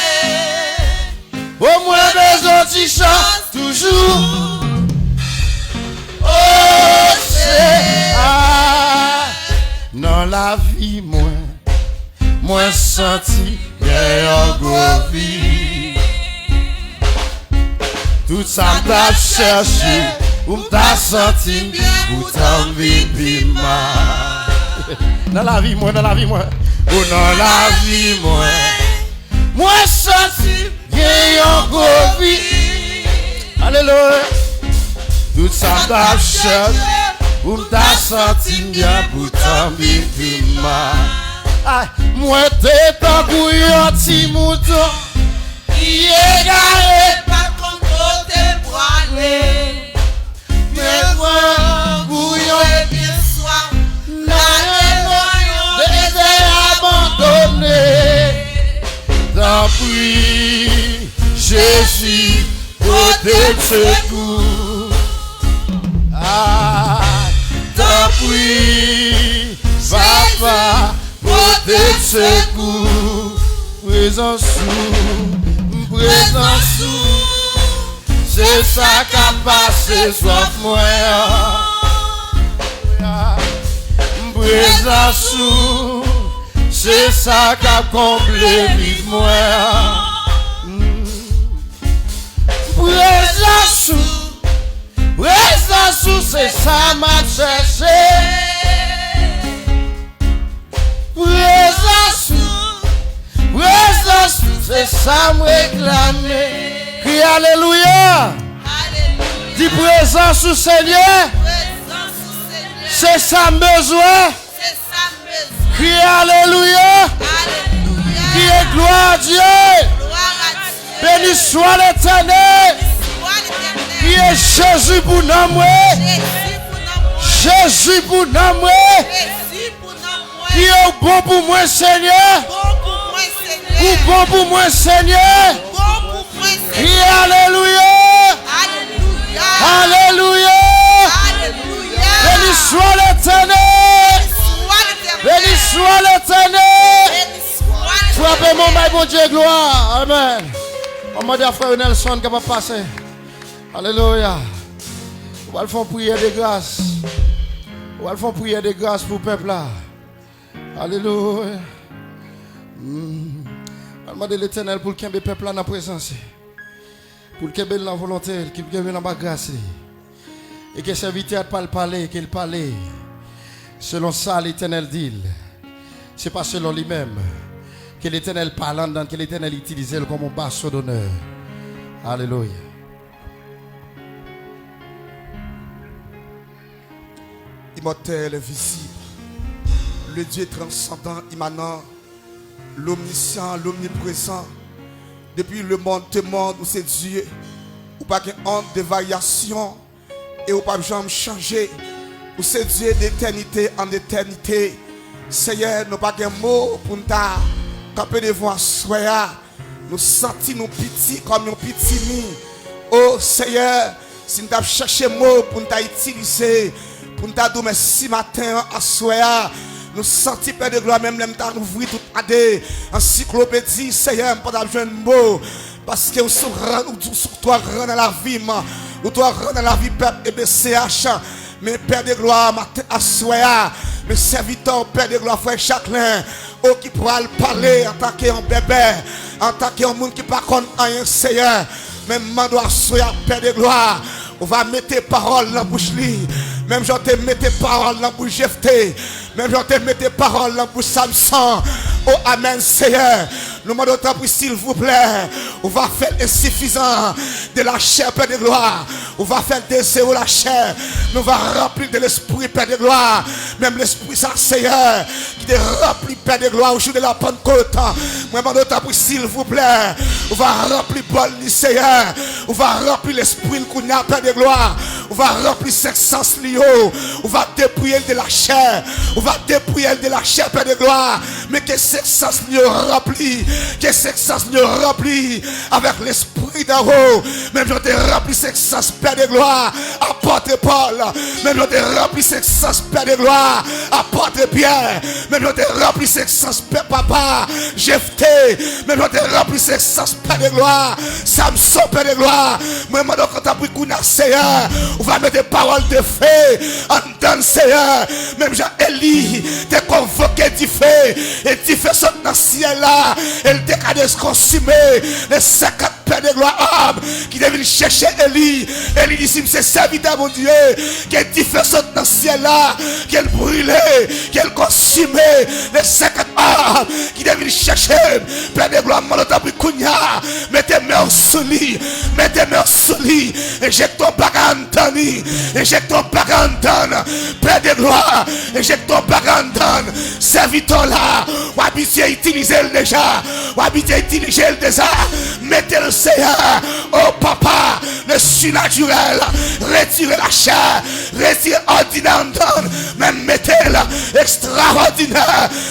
O mwen bezwen ti chans toujou. O Senyè, nan lavi mwen. Mwen santi gen yon gwo vid. Tout sa m t ap chèche, pou m ta santi m byen, poutan m vin pi mal. Nan lavi mwen, nan lavi mwen. O, nan lavi mwen. Mwen santi m gen yon gwo vid. Alelouya. Tout sa m t ap chèche, pou m ta santi m byen, poutan m vin pi mal. Ay, mwen te tankou yon ti mouton ki egare, pa t konn kote l prale. Mwen pran gouyon ebyen swa, m ale nan yon dezè abandone. Tanpri, Jezi, pote m sekou. Ah, tanpri, Papa, pote m sekou. Prezans ou, prezans ou, se sa k ap pase swaf mwen an. Prezans ou, se sa k ap konble vid mwen an. Prezans ou, Prezans ou se sa m ap chèche. Prezans ou, prezans ou se sa m reklame. Kriye alelouya. Di prezans ou Senyè, se sa m bezwen. Kriye alelouya. Kriye glwa a Dye. Beni swa Letènèl. Kriye Jezi pou nanm mwen. Jezi pou nanm mwen. Kriye ou bon pou mwen Senyè. Ou bon pou mwen Senyè. Kriye alelouya. Alelouya. Beni swa Letènèl. Beni swa Letènèl. Frape men w, bay Bondye glwa. Amèn. Mwen mande a frè Nelson kapab pase. Alelouya. Ou pral fè yon priyè de gras. Ou pral fè yon priyè de gras pou pèp la. Alelouya. Hmm. Al mande Letènèl pou l kenbe pèp la nan prezans li. Pou l kenbe l nan volonte l, pou l kenbe l anba gras li. E ke sèvitè a pa l pale, ke l pale selon sa Letènèl di l. Se pa selon li menm. Ke Letènèl pale anndan, ke Letènèl itilize l kòm yon baso donè. Alelouya. Immortel, invisible, le Dieu transcendant, immanent, l'omniscient, l'omniprésent, depuis le monde des mondes, ou se Dye, ou pa gen onn de varyasyon, e ou p ap janm chanje, ou se Dye de etènite an etènite. Seyè, nou pa gen mo pou n ta kanpe devan w aswè a. Nou santi nou piti kòm yon pitimi. O Seyè, si n t ap chèche mo pou n ta itilize, pou n ta di w mèsi maten an, aswè a, nou santi Pè de glwa, menm lè m ta louvri tout ade ansiklopedi, Seyè, m pa t ap jwenn mo, paske ou se gran, ou, ou twò gran nan lavi m, ou twò gran nan lavi pèp E B C H. Men Pè de glwa, maten, aswè a, men sèvitè w, Pè de glwa, frè Jacquelin, o ki pral pale antanke yon bèbè, antanke yon moun ki pa konn anyen, Seyè. Men m mande w aswè a, Pè de glwa, ou va mete pawòl nan bouch li, menm jan w te mete pawòl nan bouch Jefte, menm jan w te mete pawòl nan bouch Samson. O, amèn, Seyè. Nou mande w, tanpri, silvouplè, ou va fè l ensifizan de lachè, Pè de glwa. Ou va fè l dezere lachè. Nou va ranpli l de Lespri, Pè de glwa. Menm Lespri sa, Seyè, ki te ranpli Pè de glwa, ou jou de la Pannkot. Mwen mande w, tanpri, silvouplè, ou va ranpli bòl li, Seyè. Ou va ranpli lespri l kounye a, Pè de glwa. Ou va ranpli senk sans li yo. Ou va depriye l de lachè. Ou va depriye l de lachè, Pè de glwa. Men ke senk sans li yo ranpli. Ke senk sans li yo ranpli avèk Lespri d'anwo. Menm jan w te ranpli senk sans, Pè de glwa, apòt Pòl. Menm jan w te ranpli senk sans, Pè de glwa, apòt Pyè. Menm jan w te ranpli senk sans, Pè, papa, Jefte. Menm jan w te ranpli senk sans, Pè de glwa, Samson, Pè de glwa. Mwen mande w, tanpri, kounye a, Seyè, ou va mete pawòl dife anndan l, Seyè. Menm jan Eli te konvoke dife, e dife sot nan syèl la, e l te ka dekonsime le senkant, Pè de glwa, òm ki te vin chèche Eli. Eli di, si m se sèvitè Bondye, ke dife sot nan syèl la, ke l brile, ke l konsime le senkant òm ki te vin chèche m. Pè de glwa, m mande w, tanpri, kounye a, mete men w sou li, mete men w sou li, enjekte yon bagay anndan li, enjekte yon bagay anndan l. Pè de glwa, enjekte yon bagay anndan l. Sèvitè w la, w abitye itilize l deja. W abitye itilize l deja. Mete l, Seyè. O papa, le sinatirèl, retire lachè, retire òdinè anndan l, men mete l ekstraòdinè.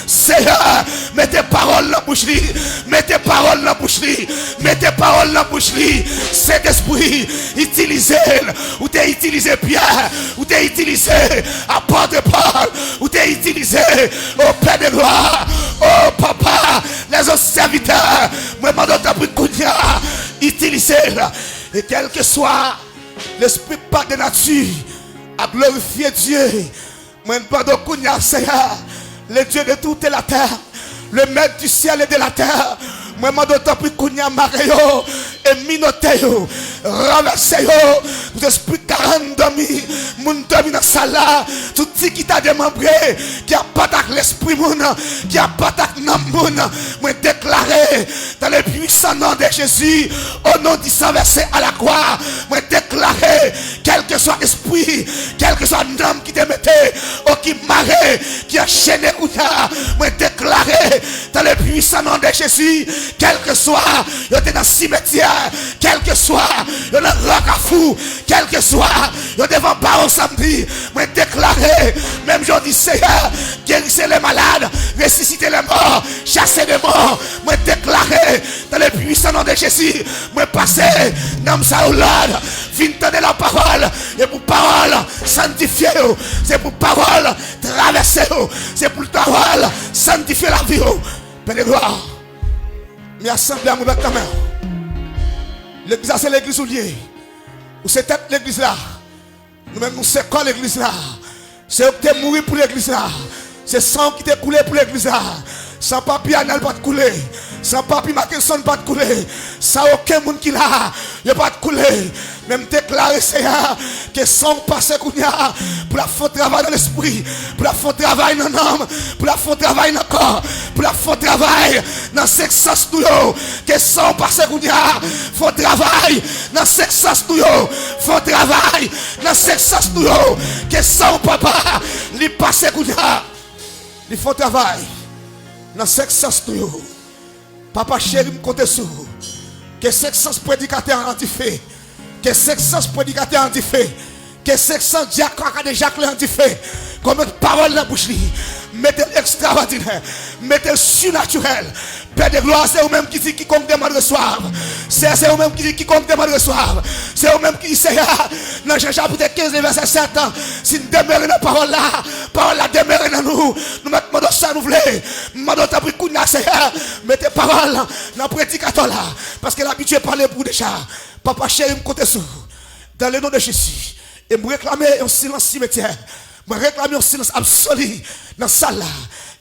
Seyè, mete pawòl nan bouch li, mete pawòl nan bouch li, mete pawòl nan bouch li. Sentespri, itilize l. Ou te itilize Pyè, ou te itilize apòt Pòl, ou te itilize, o Pè de glwa, o papa, lèzòt sèvitè, mwen mande w, tanpri, kounye a, itilize l. E kèlkeswa lespri pa de nati a glorifye Dye, mwen mande w kounye a, Seyè, le Dieu de toute la terre, le maître du ciel et de la terre, mwen mande w, tanpri, kounye a, mare yo, e minote yo, ranvèse yo, tout espri karann dòmi, moun dòmi nan sal la, tout ti ki ta demanbre, ki ap bat ak lespri moun, ki ap bat ak nanm moun, mwen deklare, dans le puissant nom de Jésus, au nom du sang versé à la croix, mwen deklare, kèlkeswa espri, kèlkeswa nanm ki te mete, o ki mare, ki anchene kounye a, mwen deklare, dans le puissant nom de Jésus, kèlkeswa yo te nan simetyè, kèlkeswa yo nan gran kafou, kèlkeswa yo devan bawo Samdi, mwen deklare, menm jan w di, Seyè, guérissez les malades, ressuscitez les morts, chassez démons, mwen deklare, dans le puissant nom de Jésus, mwen pase nanm sa yo lòd, vin tande lapawòl, e pou pawòl sanntifye yo, se pou pawòl travèse yo, se pou pawòl sanntifye lavi yo. Pè de glwa, men asanble a mwen bat kanmenm. Legliz la se legliz ou li ye. Ou se tèt legliz la. Nou menm nou se kò legliz la. Se ou ki te mouri pou legliz la. Se san w ki te koule pou legliz la. San papi Anèl pa t koule. San papi Mackenson pa t koule. San okenn moun ki la, yo pa t koule. Men m deklare, Seyè, ke san w pase kounye a, pou l ap fè yon travay nan lespri, pou l ap fè yon travay nan nanm, pou l ap fè yon travay nan kò, pou l ap fè yon travay nan senk sans nou yo. Ke san w pase kounye a, fè yon travay nan senk sans nou yo. Fè yon travay nan senk sans nou yo. Ke san w, papa, li pase kounye a. Li fè yon travay nan senk sans nou yo. Papa cheri, m konte sou ou. Ke senk sans predikatè an dife. Ke senk sans predikatè an dife. Ke senk sans dyak ak de dyak li an dife. Konn met pawòl nan bouch li. Mete l ekstrawòdinè. Mete l sinatirèl. Pè de glwa, se ou menm ki di, quiconque demande reçoive. Se, se ou menm ki di, quiconque demande reçoive. Se ou menm ki di, Seyè, nan Jan chapit kenz, vèsè sèt, si n demere nan pawòl la, pawòl la demere nan nou. Nou mèt mande w sa nou vle. M mande w tanpri kounye a, Seyè, mete pawòl nan predikatè la, paske l abitye pale pou ou deja. Papa cheri, m konte sou ou. Dans le nom de Jésus. E m reklame yon silans simetyè. Mwen reklame yon silans absoli nan sal la.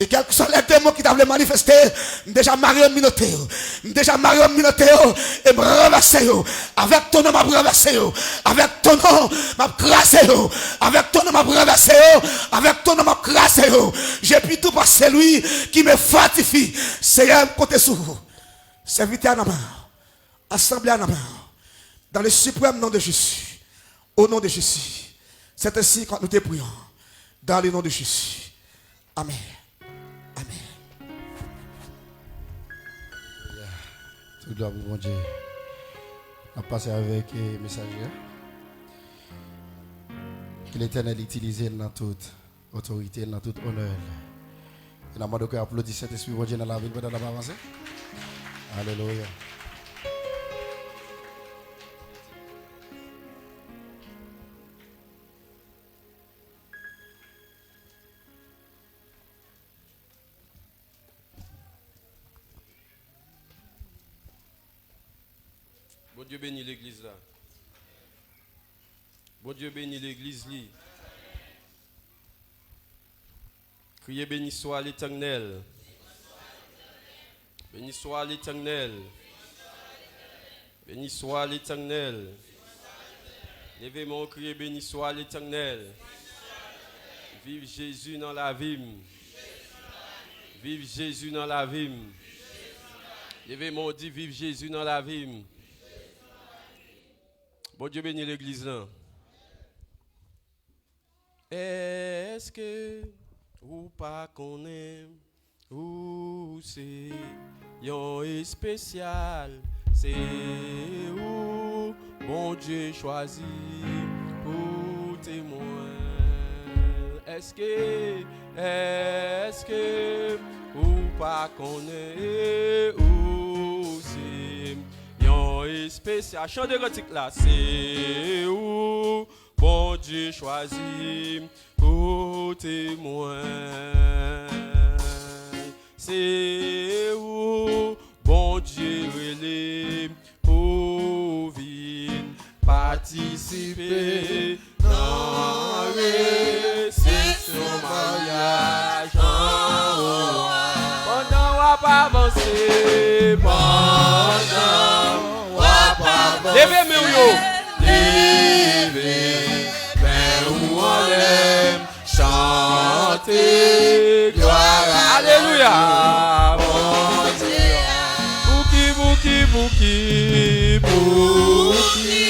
E kèlkeswa lè demon ki ta vle manifeste, m deja mare yo, m minote yo. M deja mare yo, m minote yo. E m ranvèse yo. Avèk ton non, m ap ranvèse yo. Avèk ton non, m ap kraze yo. Avèk ton non, m ap ranvèse yo. Avèk ton non, m ap kraze yo. Je puis tout par celui qui me fortifie. Seyè, m konte sou ou. Sèvitè a nan men w. Asanble a nan men w. Dans le suprême nom de Jésus. Au nom de Jésus. C'est ainsi que nous te prions. Dans le nom de Jésus. Amen. Amen. Tout glwa pou Bondye. N ap pase avèk, eh, mesaj la. Ke Letènèl itilize l nan tout otorite l, nan tout onè l. E n ap mande w ke aplodi Sentespri Bondye nan lavi n pandan n ap avanse. Alelouya. Bondye beni legliz la. Bondye beni legliz li. Kriye, béni soit l'Éternel. Béni soit l'Éternel. Béni soit l'Éternel. Leve men w, kriye, béni soit l'Éternel. Viv Jezi nan lavi m. Viv Jezi nan lavi m. Leve men w, di, viv Jezi nan lavi m. Bondye beni legliz lan. Èske ou pa konnen ou se yon espesyal? Se ou Bondye chwazi pou temwen. Èske, èske ou pa konnen ou se yon espesyal? Chante kantik la. Se ou Bondye chwazi pou temwen. Se ou Bondye rele pou vin patisipe nan resepsyon maryaj anwo a. Pandan w ap avanse, pandan w ap Leve men w yo. Leve men ou anlè, chante glwa a Alelouya. Bondye a. Pouki, pouki, pouki, pouki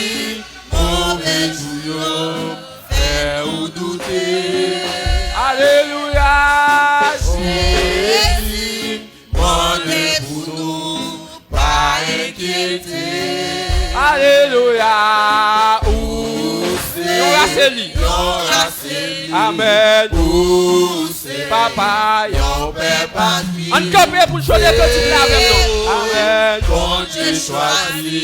move jou yo fè ou doute. Alelouya. Jezi mande pou nou pa enkyete. Alelouya. Ou se yon rase li. Yon rase li. Amèn. Ou se papa yon pèp ak fi. Ann kanpe pou n chante kantik la avè m non. Amèn. Bondye chwazi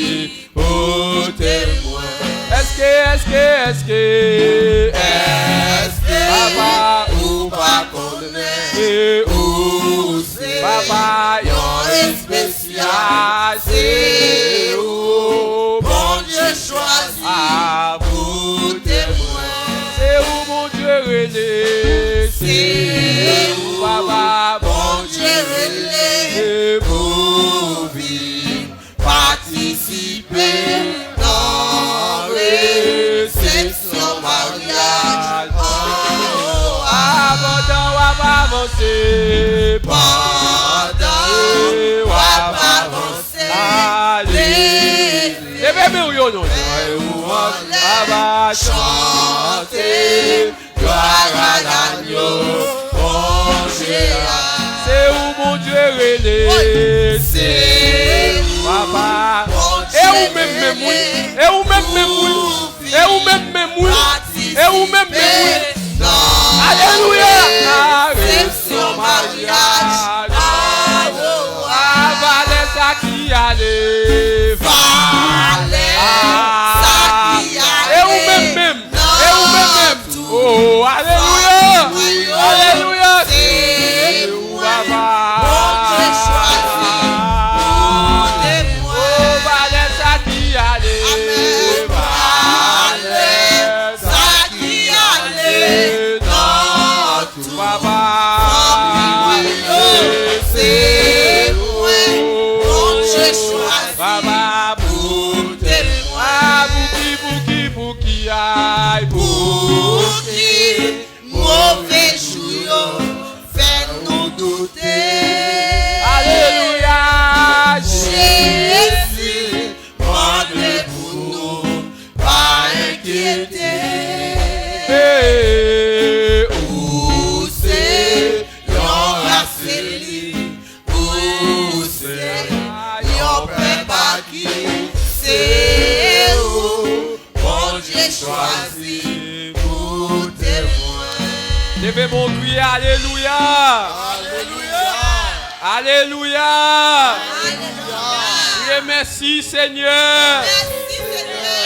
pou temwen. Èske, èske, èske, èske papa ou pa konnen ou se papa yon espesyal? Se ou Bondye chwazi pou temwen. Se ou Bondye rele. Se ou papa Bondye rele pou vin patisipe nan resepsyon maryaj. Oh, pandan w ap avanse, pandan w ap avanse, ale. Leve men w yo non. Aba chante. Glwa a Lagno, Bondye a. Se ou Bondye rele. Se ou papa. E ou menm menm wi. E ou menm menm wi. E ou menm menm wi. E ou menm menm wi. Alelouya. Resepsyon maryaj. Valè sa ki ale. Valè sa ki ale. E ou menm menm. E ou menm menm. Oh, alelouya. Alelouya. Se ou papa. Bondye chwazi pou temwen. Oh, valè sa ki ale. Valè sa ki ale. Nan tout papa. Se mwen. Bondye chwazi. Papa pou temwen. Pouki, pouki, pouki, ay, pouki move jou yo fè nou doute. Alelouya. Jezi mande pou nou pa enkyete. Ou se yon rase li. Ou se yon pèp a ki se ou Bondye chwazi pou temwen. Leve men w kriye alelouya. Alelouya. Alelouya. Alelouya. Kriye mèsi Senyè. Mèsi Senyè.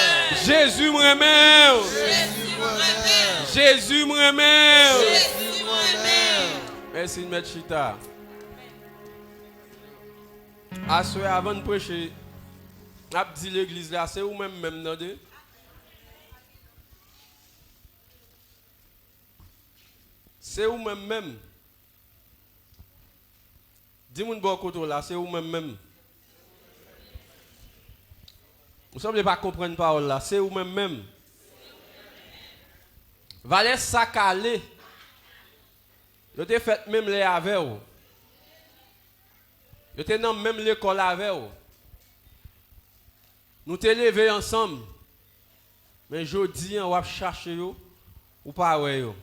Jezi m renmen w. Jezi m renmen w. Jezi m renmen w. Jezi m renmen w. Mèsi, n mèt chita. Aswè, avan n preche, n ap di legliz la, se ou menm menm, tande. Se ou menm menm. Di moun bò kote w la, se ou menm menm. Ou sanble pa konprann pawòl la, se ou menm menm. Valè sa k ale. Yo te fèt menm lè avè w. Yo te nan menm lekòl avè w. Nou te leve ansanm. Men jodi a, w ap chache yo, ou pa wè yo.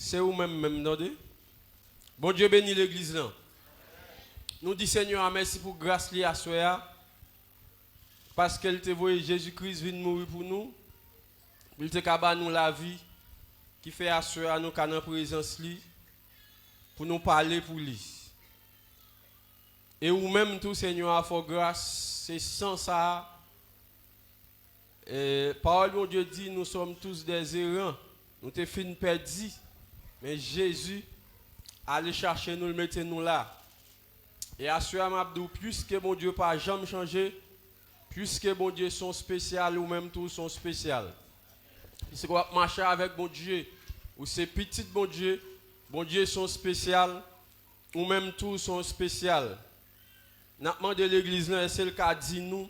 Se ou menm menm, tande. Bondye beni legliz lan. Nou di Senyè a mèsi pou gras li aswè a, paske l te voye Jezi Kris vin mouri pou nou, pou l te ka ba nou lavi, ki fè aswè a nou ka nan prezans li, pou nou pale pou li. E ou menm tou, Senyè a fè w gras, se san sa a, e, pawòl Bondye di, nous sommes tous des errants. Nou te fin pèdi, men Jezi ale chache nou, l mete nou la. E aswè a, m ap di w, piske Bondye pa janm chanje, piske Bondye se yon espesyal, ou menm tou se yon espesyal. Piske w ap mache avèk Bondye, ou se pitit Bondye, Bondye se yon espesyal, ou menm tou se yon espesyal. N ap mande legliz lan, èske l ka di nou,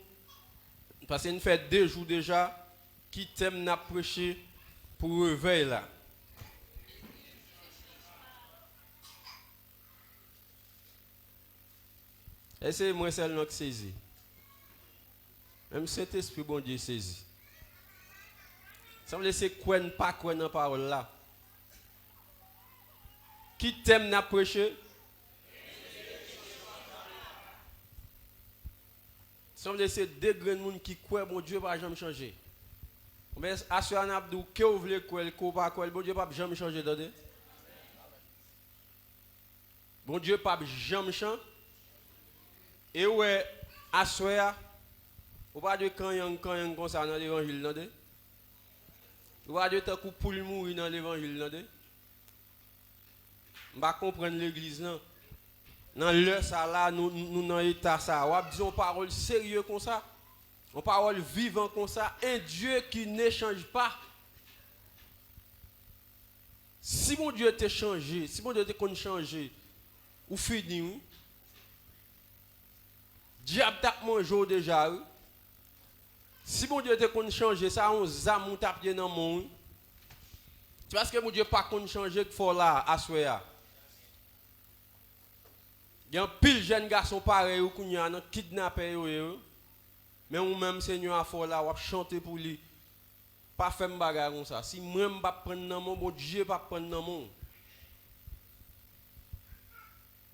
Paske n fè de jou deja, ki tèm n ap preche pou revèy la? Èske se mwen sèlman k sezi? Menm Sentespri Bondye sezi. Sanble se kwè n pa kwè nan pawòl la. Ki tèm n ap preche? Sanble se de grenn moun ki kwè Bondye pa janm chanje. Men aswè a n ap di w ke w vle kwè l, ke w pa kwè l, Bondye p ap janm chanje, tande. Bondye p ap janm chan-, e w wè, aswè a, ou pa dwe kanyang kanyang konsa nan levanjil, tande. Ou pa dwe tankou poul mouri nan levanjil, tande. M pa konprann legliz lan. Nan lè sa la, nou, nou nan eta sa. W ap di yon pawòl serye konsa. Yon pawòl vivan konsa. Un Dieu qui ne change pas. Si Bondye te chanje, si Bondye te konn chanje, ou fini, wi. Dyab t ap manje w deja, wi. Si Bondye te konn chanje, sa yon zam ou t ap ye nan men w, wi. Se paske Bondye pa konn chanje k fè w la, aswè a. Gen anpil jèn gason parèy ou kounye a nan kidnapè yo ye, wi. Men ou menm, Senyè a fè w la, w ap chante pou li. Pa fè m bagay konsa. Si mwen m p ap pran nan men w, Bondye p ap pran nan men w.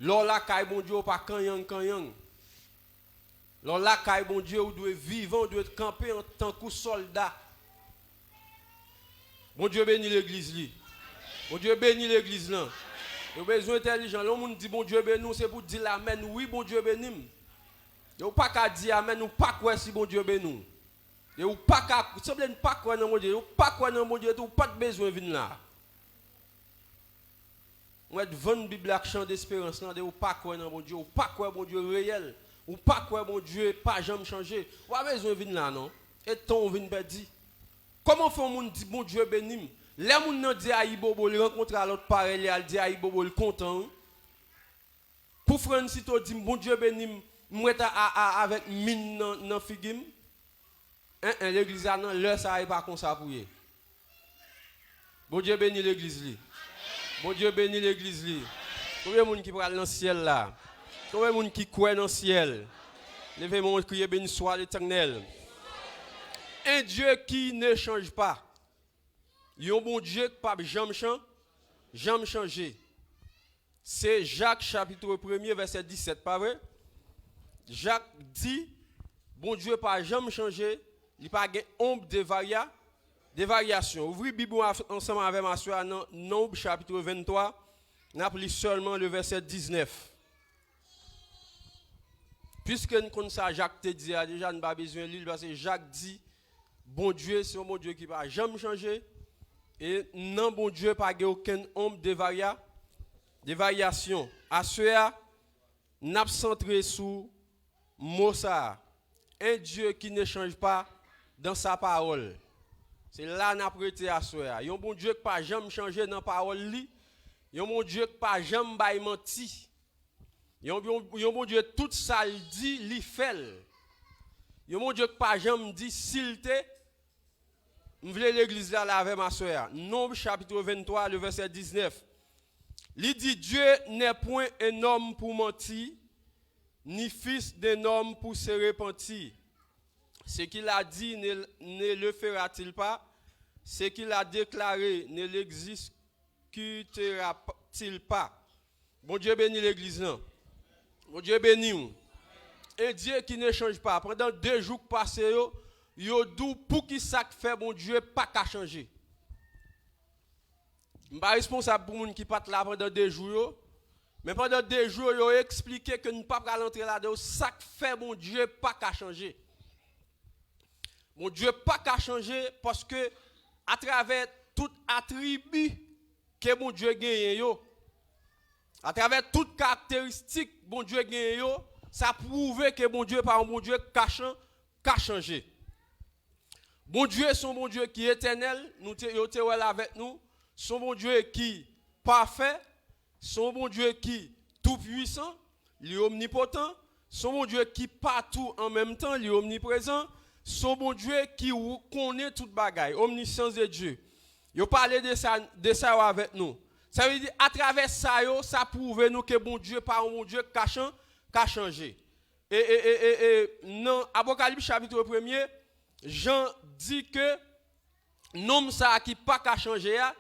Lè w lakay Bondye, w pa kanyang kanyang. Lè w lakay Bondye, ou dwe vivan, ou dwe kanpe antankou sòlda. Bondye beni legliz li. Bondye beni legliz lan. Yo bezwen entèlijan. Lè yon moun di Bondye beni w, se pou di l amèn. Wi, Bondye beni m. Yo pa ka di amèn, ou pa kwè si Bondye beni w. E ou pa ka, sanble n pa kwè nan Bondye. Ou pa kwè nan Bondye tou, ou pa t bezwen vin la. Mwen t vann Bib la ak chan desperans lan, de ou pa kwè nan Bondye, ou pa kwè Bondye reyèl, ou pa kwè Bondye pa janm chanje, ou pa bezwen vin la non. E tan ou vin pèdi. Kòman fè yon moun di Bondye beni m? Lè moun nan di ayibobo, li rankontre a lòt parèy li, al di ayibobo, li kontan, wi. Pou Fransito di m Bondye beni m, m ret a, a, a, avèk min nan, nan figi m. En, en, legliz la nan lè sa a, e pa konsa pou ye. Bondye beni legliz li. Bondye beni legliz li. Konbyen moun ki pral nan syèl la? Konbyen moun ki kwè nan syèl? Leve men w, kriye, Béni soit l'Éternel. Un Dieu qui ne change pas. Yon Bondye k p ap janm chan-, janm chanje. Se Jak chapit premye vèsè disèt, pa vre? Jak di, Bondye pa janm chanje, li pa gen onb de varya-, de varyasyon. Ouvri Bib ou a-, ansanm avè m aswè a nan Nonb chapit venntwa, n ap li sèlman le vèsè diznèf. Piske n konn sa Jak te di a deja, n pa bezwen li l, paske Jak di, Bondye se yon Bondye ki pa janm chanje, e nan Bondye pa gen okenn onb de varya-, de varyasyon. Aswè a, n ap santre sou mo sa a, un Dieu qui ne change pas dans sa parole. Se la n ap rete aswè a. Yon Bondye k pa janm chanje nan pawòl li, yon Bondye k pa janm bay manti. Yon, yon, yon Bondye, tout sa l di, li fè l. Yon Bondye k pa janm di si l te. M vle legliz la la avè m aswè a. Nonb chapit venntwa, le vèsè diznèf. Li di, Dieu n'est point un homme pour mentir, ni fils d'un homme pour se repentir. Ce qu'il a dit ne, ne le fera-t-il pas? Ce qu'il a déclaré ne l'exécutera-t-il pas? Bondye beni legliz lan. Bondye beni w. Un Dieu qui ne change pas. Pandan de jou k pase yo, yo di w poukisa k fè Bondye pa ka chanje. M pa responsab pou moun ki pa t la pandan de jou yo. Men pandan de jou yo, yo eksplike ke n pa pral antre ladan yo. Sa k fè Bondye pa ka chanje. Bondye pa ka chanje paske atravè tout atribi ke Bondye genyen yo, atravè tout karakteristik Bondye genyen yo, sa pwouve ke Bondye pa yon Bondye k ka chan-, ka chanje. Bondye se yon Bondye ki etènèl, nou te, yo te wè l avèk nou, se yon Bondye ki pafè, se yon Bondye ki toupwisan, li omnipotan, se yon Bondye ki patou an menm tan, li omniprezan, Se yon Bondye ki w-, konnen tout bagay, omniscience de Dieu. Yo pale de sa, de sa yo avèk nou. Sa vle di, atravè sa yo, sa pwouve nou ke Bondye pa yon Bondye k ka chan-, ka chanje. E, e, e, e, e, nan Apokalips chapit premye, Jan di ke nonm sa a ki pa ka chanje a,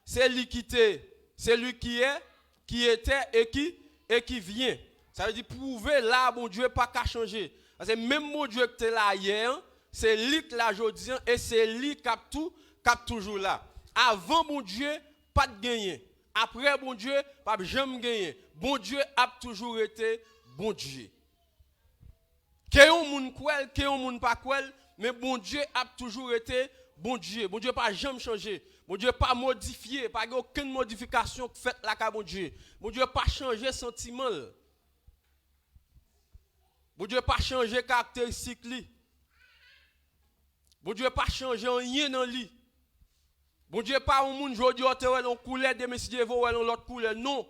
se li ki te, se li ki est, qui était et qui, et qui vient. Sa vle di pwouve la Bondye pa ka chanje. Paske menm Bondye ki te la yè an, se li k la jodi an e se li k ap tou, k ap toujou la. Avan Bondye, pa t genyen. Apre Bondye, p ap janm genyen. Bondye ap toujou rete Bondye. Ke yon moun kwè l, ke yon moun pa kwè l, men Bondye ap toujou rete Bondye. Bondye pa janm chanje. Bondye pa modifye. Pa gen okenn modifikasyon k fèt lakay Bondye. Bondye pa chanje santiman l. Bondye pa chanje karakteristik li. Bondye pa chanje anyen nan li. Bondye pa yon moun jodi a w te wè l yon koulè, demen si Dye vle w wè l yon lòt koulè. Non.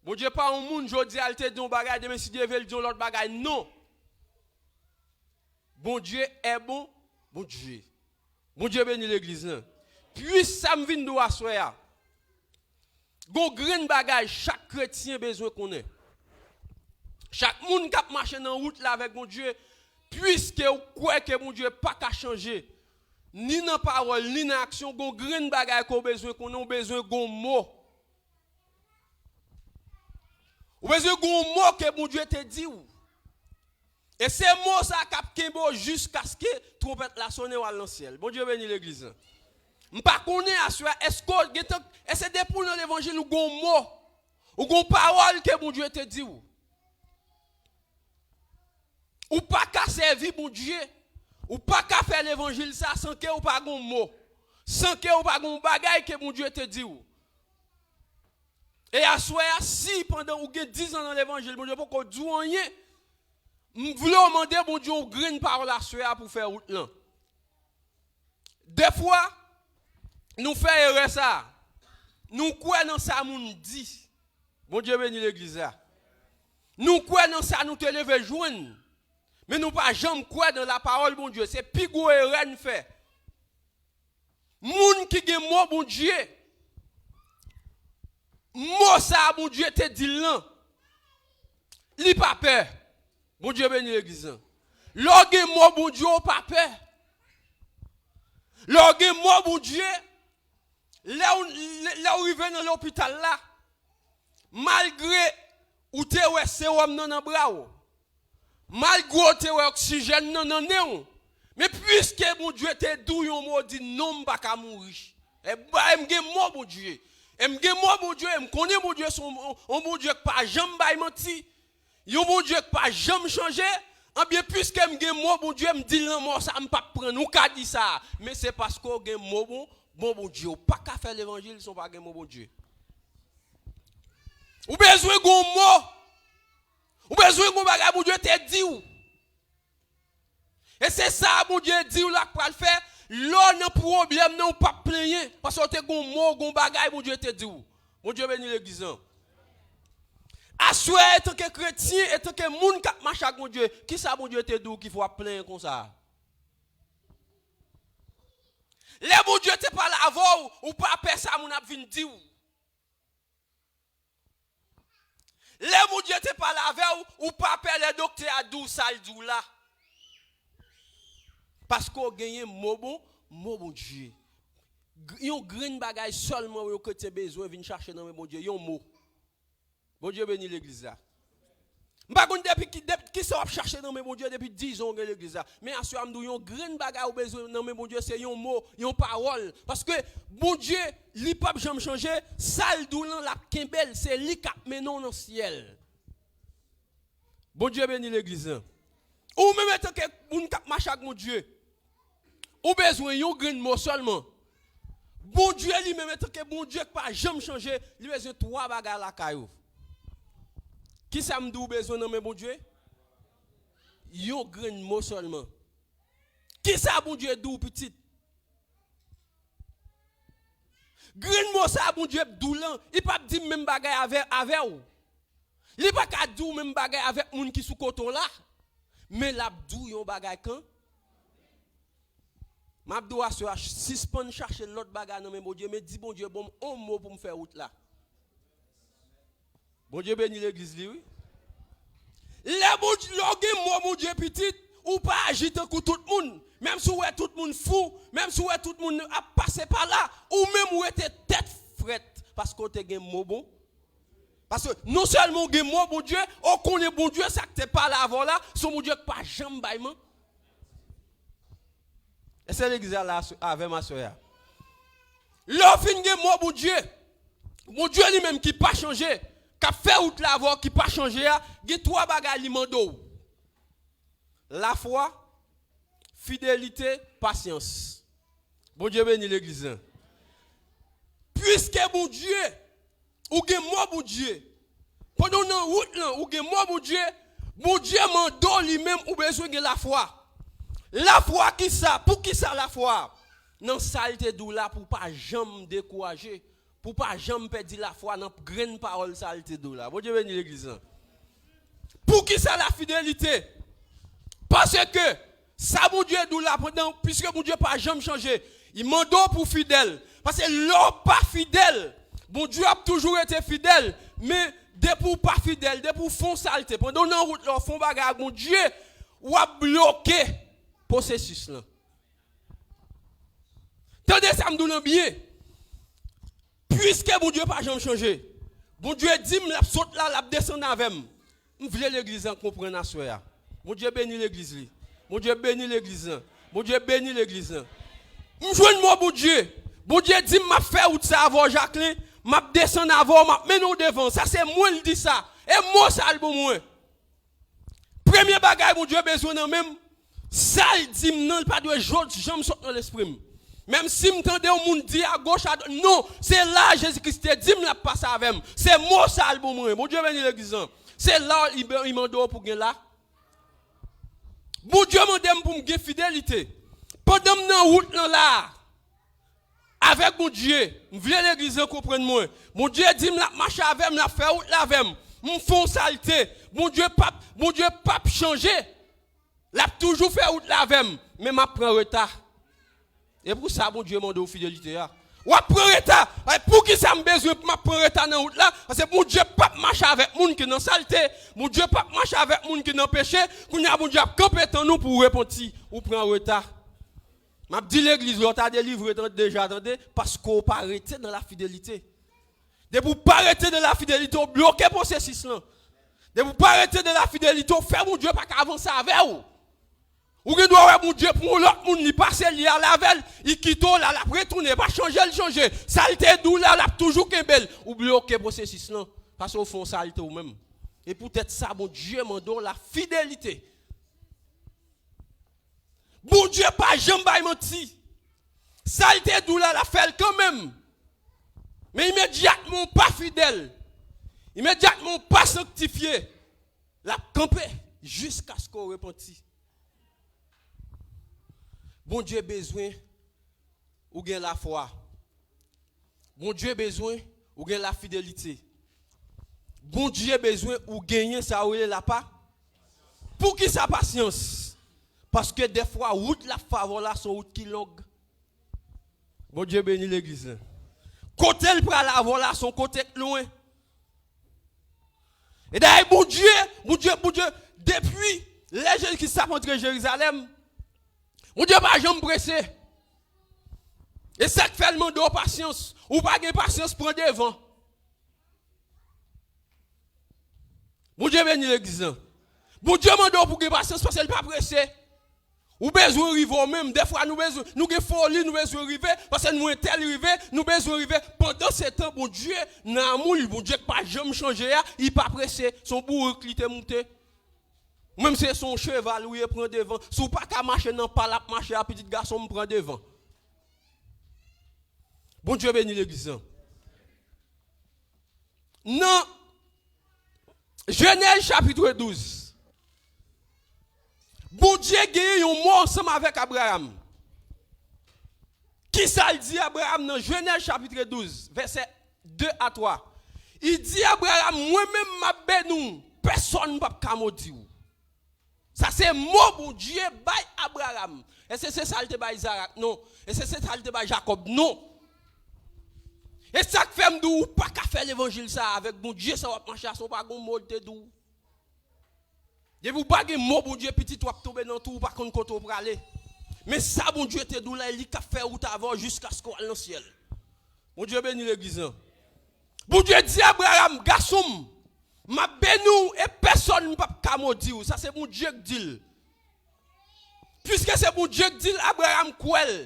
Bondye pa yon moun jodi a l te di yon bagay, demen si Dye vle l di yon lòt bagay. Non. Bondye est bon, Bondye. Bondye beni legliz lan. Pwis sa m vin di w aswè a. Gon grenn bagay chak kretyen bezwen konnen. Chak moun k ap mache nan wout la avèk Bondye, pwiske w kwè ke Bondye pa ka chanje, ni nan pawòl, ni nan aksyon, gon grenn bagay ke w bezwen konnen, w bezwen gon mo. W bezwen gon mo ke Bondye te di w. E se mo sa k ap kenbe w jiskaske twonpèt la sonnen w al nan syèl. Bondye beni legliz lan. M pa konnen aswè a, èske w gentan, èske depi w nan levanjil ou gon mo, ou gon pawòl ke Bondye te di w? Ou pa ka sèvi Bondye, ou pa ka fè levanjil sa san ke ou pa gon mo, san ke ou pa gon bagay ke Bondye te di w. E aswè a, si pandan ou gen diz an nan levanjil, Bondye poko di w anyen, m vle w mande Bondye yon grenn pawòl aswè a pou fè wout lan. Defwa, nou fè erè sa a. Nou kwè nan sa moun di. Bondye beni legliz la. Nou kwè nan sa nou te leve jwenn. Men nou pa janm kwè nan lapawòl Bondye. Se pi gwo erè n fè. Moun ki gen mo Bondye, mo sa a Bondye te di l lan, li pa pè. Bondye beni legliz lan. Lè w gen mo Bondye, w pa pè. Lè w gen mo Bondye, lè w, lè, lè w rive nan lopital la, malgre ou te wè sewòm nan nan bra w, malgre w te wè oksijèn nan nan nen w, men pwiske Bondye te di w yon mo, di non, m pa ka mouri. E ba, e m gen mo Bondye. E m gen mo Bondye, e m konnen Bondye se yon, yon Bondye k pa janm bay manti. Yon Bondye k pa janm chanje. Anbyen, pwiske m gen mo Bondye, m di l lanmò sa, m p ap pran l. Ou ka di sa, men se paske w gen mo bon, bon Bondye. Ou pa ka fè levanjil si w pa gen mo Bondye. Ou bezwen gon mo. Ou bezwen gon bagay Bondye te di w. E se sa Bondye di w la k pral fè. Lè w nan pwoblèm nan, ou p ap plenyen. Paske w te gon mo, gon bagay Bondye te di w. Bondye beni legliz lan. Aswè, etanke kretyen, etanke moun k ap mache ak Bondye, kisa Bondye te di w ki fè w ap plenyen konsa? Lè Bondye te pale avè w, ou pa pè sa moun ap vin di w. Lè Bondye te pale avè w, ou pa pè lè doktè a di w sa l di w la. Paske w genyen mo bon, mo Bondye. G-, yon grenn bagay sèlman yon kretyen bezwen vin chache nan men Bondye, yon mo. Bondye beni legliz la. M pa konn depi ki, depi kisa w ap chache nan men Bondye depi diz an w gen legliz la. Men aswè a m di w yon grenn bagay ou bezwen nan men Bondye se yon mo, yon pawòl. Paske Bondye, li p ap janm chanje, sa l di w lan, l ap kenbe l, se li k ap mennen w nan syèl. Bondye beni legliz lan. Ou menm antanke moun k ap mache ak Bondye, ou bezwen yon grenn mo sèlman. Bondye li menm, antanke Bondye k pa janm chanje, li bezwen twa bagay lakay ou. Kisa m di w bezwen nan men Bondye? Yon grenn mo sèlman. Kisa Bondye di w, pitit? Grenn mo sa a Bondye ap di w lan, li p ap di menm bagay avè, avè w. Li pa ka di w menm bagay avèk moun ki sou kote w la. Men l ap di w yon bagay kan, M ap di w aswè a, sispann chache lòt bagay nan men Bondye, men di Bondye ban m on mo pou m fè wout la. Bondye beni legliz li, wi. Lè Bondye, lè w gen mo Bondye pitit, ou pa aji tankou tout moun. Menm si w wè tout moun fou, menm si w wè tout moun ap pase pa la, ou menm ou rete tèt frèt, paske w te gen mo bon. Paske non sèlman w gen mo Bondye, ou konnen Bondye sa k te pale avè w la, se yon Bondye k pa janm bay manti. Èske legliz la la asw-, avè m aswè a? Lè w fin gen mo Bondye, Bondye li menm ki pa chanje, k ap fè wout la avè w, ki pa chanje a, gen twa bagay li mande w. Lafwa, fidelite, pasyans. Bondye beni legliz la. Piske Bondye, ou gen mo Bondye. Pandan w nan wout lan, ou gen mo Bondye. Bondye mande w li menm, ou bezwen gen lafwa. Lafwa kisa? Poukisa lafwa? Nan sa l te di w la pou w pa janm dekouraje, pou w pa janm pèdi lafwa nan grenn pawòl sa l te di w la. Bondye beni legliz lan. Poukisa lafidelite? Paske sa Bondye di w la, pandan, piske Bondye pa janm chanje, li mande w pou w fidèl. Paske lè w pa fidèl, Bondye ap toujou rete fidèl, men depi w pa fidèl, depi w fè yon salte, pandan w nan wout la, w fè yon bagay ak Bondye, w ap bloke pwosesis lan. Tande sa m di w lan byen. Piske Bondye pa janm chanje, Bondye di m l ap sot la, l ap desann avè m. M vle legliz lan konprann aswè a. Bondye beni legliz li. Bondye beni legliz lan. Bondye beni legliz lan. M jwenn mo Bondye. Bondye di m m ap fè wout sa avè w, Jacquelin. M ap desann avè w, m ap mennen w devan. Sa se mwen l di sa. E mo sa l ban mwen. Premye bagay Bondye bezwen nan men m, sa l di m nan, l pa dwe jòt janm sot nan lespri m. Menm si m tande yon moun di agoch, adwat, non, se la Jezi Kris te di m l ap pase avè m. Se mo sa l ban mwen. Bondye beni legliz lan. Se la li, li mande w pou gen la. Bondye mande m pou m gen fidelite. Pandan m nan wout lan la a, avèk Bondye, m vle legliz lan konprann mwen. Bondye di m l ap mache avè m, l ap fè wout la avè m. M fè yon salte. Bondye p ap, Bondye p ap chanje. L ap toujou fè wout la avè m, men m ap pran reta. E pou sa Bondye mande w fidelite a. W ap pran reta. E poukisa m bezwen pou m ap pran reta nan wout la? Paske Bondye p ap mache avèk moun ki nan salte. Bondye p ap mache avèk moun ki nan peche. Kounye a Bondye ap kanpe tann ou pou w repanti. Ou pran reta. M ap di legliz, lè w ta delivre tan deja, tande, paske w pa rete nan lafidelite. Depi w pa rete nan lafidelite, w bloke pwosesis lan. Depi w pa rete nan lafidelite, w fè Bondye pa ka avanse avè w. Ou gen dwa wè Bondye pran yon lòt moun, li pase li ale avè l, li kite w la, l ap retounen, pa chanje l chanje. Sa l te di w la, l ap toujou kenbe l. Ou bloke pwosesis lan, paske w fè yon salte ou menm. E poutèt sa, Bondye mande w lafidelite. Bondye pa janm bay manti. Sa l te di w la, l ap fè l kanmenm. Men imedyatman w pa fidèl, imedyatman w pa sanktifye, l ap kanpe jiskaske w repanti. Bondye bezwen ou gen lafwa. Bondye bezwen ou gen lafidelite. Bondye bezwen ou genyen sa yo rele lapa. Poukisa pasyans? Paske dèfwa wout l ap fè avè w la se yon wout ki long. Bondye beni legliz lan. Kote l pral avè w la se yon kote k lwen. E dayè Bondye, Bondye, Bondye, depi lè Jezi Kris t ap antre Jerizalèm, Bondye pa janm prese. E sa k fè l mande w pasyans. Ou pa gen pasyans, pran devan. Bondye beni legliz lan. Bondye mande w pou gen pasyans paske l pa prese. Ou bezwen rive w menm. Dèfwa nou bezwen, nou gen foli, nou bezwen rive, paske nou entèl rive, nou bezwen rive. Pandansetan, Bondye, nan amou l, Bondye k pa janm chanje a, li pa prese. Se yon bourik li te moute. Menm si se yon cheval ou ye, pran devan. Si w pa ka mache nan pa l ap mache a, pitit gason m, pran devan. Bondye beni legliz lan. Nan Jenèz chapit douz, Bondye genyen yon mo ansanm avèk Abraram. Kisa l di Abraram nan Jenèz chapit douz, vèsè de a twa? Li di Abraram, mwen menm m ap beni w, pèsonn p ap ka modi w. Sa se mo Bondye bay Abraram. Èske se sa l te bay Izarak? Non. Èske se sa l te bay Jakòb? Non. E sa k fè m di w, ou pa ka fè levanjil sa a avèk Bondye sa w ap mache a, se w pa gon mo l te di w. Depi w pa gen mo Bondye, pitit, w ap tonbe nan twou, ou pa konn kote w prale. Men sa Bondye te di w la, e li k ap fè wout avè w jiskaske w al nan syèl. Bondye beni legliz lan. Bondye di Abraram, gason m, m ap beni w e pèsonn p ap ka modi w. Sa se Bondye k di l. Piske se Bondye k di l, Abraram kwè l.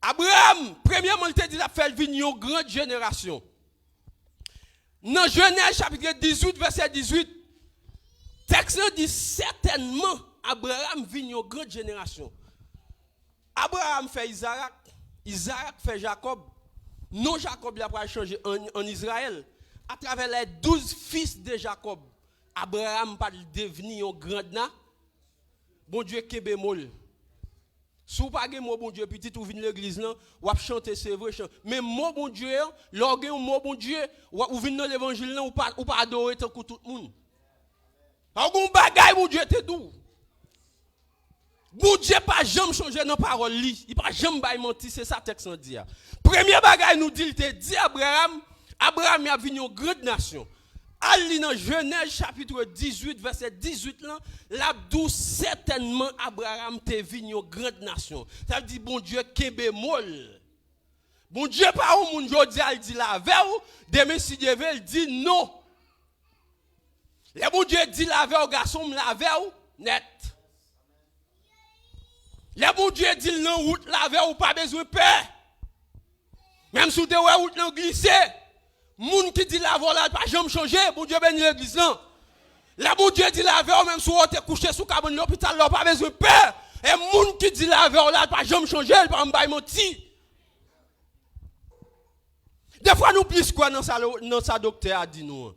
Abraram, premyèman, li te di l ap fè l vin yon gran jenerasyon. Nan Jenèz chapit dizuit, vèsè dizuit, tèks lan di, sètènman, Abraram vin yon gran jenerasyon. Abraram fè Izarak, Izarak fè Jakòb. Non Jakòb la pral chanje an, an Izrayèl. Atravè les douze fils de Jacob, Abraram pral devni yon grand na. Bondye kenbe mo l. Si w pa gen mo Bondye, pitit, ou vin legliz lan, w ap chante, se vre, chan-, men mo Bondye an, lè w gen yon mo Bondye, w ap, ou vin nan levanjil lan, ou pa, ou pa adore tankou tout moun. Pa w gen yon bagay Bondye te di w. Bondye pa janm chanje nan pawòl li. Li pa janm bay manti, se sa tèks lan di a. Premye bagay nou di, l te di Abraram, Abraram, y ap vin yon grand nasyon. Al li nan Jenèz chapit dizuit, vèsè dizuit lan, l ap di w, sètènman, Abraram te vin yon grand nasyon. Sa vle di Bondye kenbe mo l. Bondye pa yon moun, jodi a l di l avè w, demen, si Dye vle, l di non. Lè Bondye di l avè w, gason m, l avè w nèt. Lè Bondye di l nan wout, l avè w, ou pa bezwen pè. Menm si w te wè wout lan glise, moun ki di l avè w la, l pa janm chanje. Bondye beni legliz lan. Lè Bondye di l avè w, menm si w te kouche sou kabann lopital la, ou pa bezwen pè. E moun ki di l avè w la, l pa janm chanje, l pa janm bay manti. Defwa nou plis kwè nan sa, nan sa doktè a di nou an.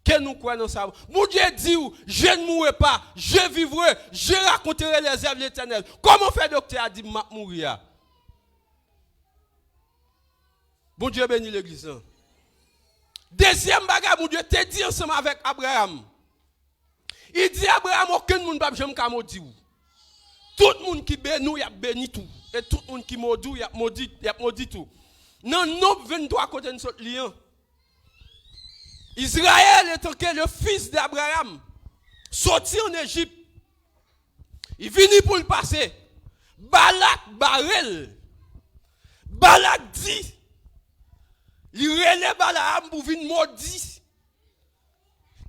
Ke nou kwè nan sa. Bondye di w, je ne mourrai pas, je vivrai, je raconterai les œuvres de l'Éternel. Kòman fè doktè a di m ap mouri a? Bondye beni legliz lan. Dezyèm bagay Bondye te di ansanm avèk Abraram. Li di Abraram, okenn moun p ap janm ka modi w. Tout moun ki beni w, y ap beni tou. E tout moun ki modi w, y ap modi, y ap modi tou. Nan Nonb venntwa, kote n sot li an, Israël, en tant que le fils d'Abraham, soti ann Ejip, li vini pou l pase. Balak bare l. Balak di, li rele Balaam pou vin modi.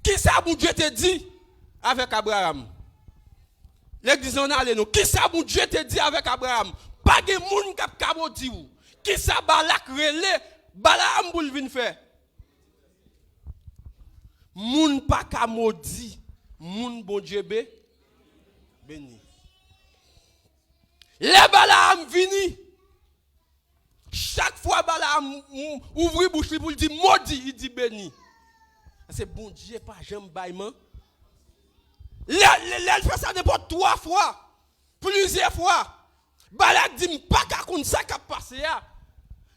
Kisa Bondye te di avèk Abraram? Legliz lan ale non. Kisa Bondye te di avèk Abraram? Pa gen moun k ap ka modi w. Kisa Balak rele Balaam pou l vin fè? Moun pa ka modi moun Bondye be-, beni. Lè Balaam vini, chak fwa Balaam ouvri bouch li pou l di modi, li di beni. Paske Bondye pa janm bay man. Lè, lè, lè l fè sa nenpòt twa fwa, plizyè fwa, Balak di, m pa ka konn sa k ap pase a.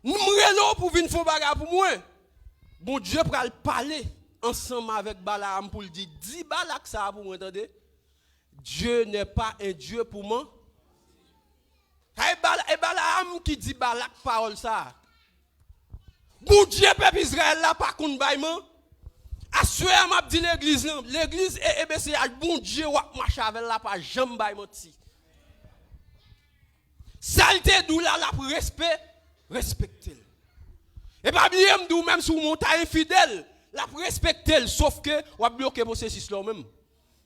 M rele w pou vin fè yon bagay pou mwen. Bondye pral pale ansanm avèk Balaam pou l di, di Balak sa a pou mwen, tande. Dieu n'est pas un Dieu pou man. Sa e Bala-, e Balaam ki di Balak pawòl sa a. Bondye pèp Izrayèl la pa konn bay man. Aswè a m ap di legliz lan, legliz e, e B C H, Bondye w ap mache avè l la pa janm bay manti. Sa l te di w la, l ap respe-, respekte l. E pa bliye m di w, menm si w monta enfidèl, l ap respekte l, sof ke w ap bloke pwosesis la w menm.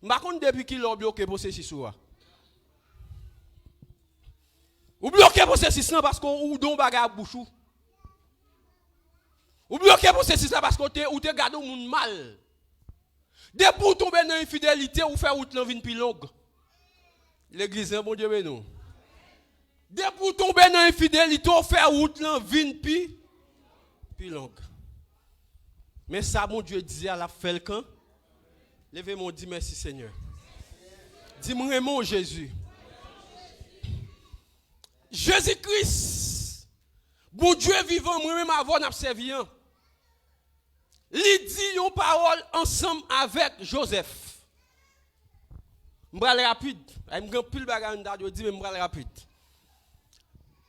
M pa konn depi kilè w bloke pwosesis ou a. Ou bloke pwosesis lan paske w di yon bagay ak bouch ou. Ou bloke pwosesis la paske w te, ou te gade yon moun mal. Depi w tonbe nan enfidelite, ou fè wout lan vin pi long. Legliz lan, Bondye beni w. Depi w tonbe nan enfidelite, ou fè wout lan vin pi, pi long. Men sa Bondye di a, l ap fè l kan. Leve men w, di, mèsi, Senyè. Di, m renmen w, Jezi. Jezi Kris, Bondye vivan, mwen menm avè w n ap sèvi an. Li di yon pawòl ansanm avèk Jozèf. M pral rapid. Ay, m gen anpil bagay m ta dwe di, men m pral rapid.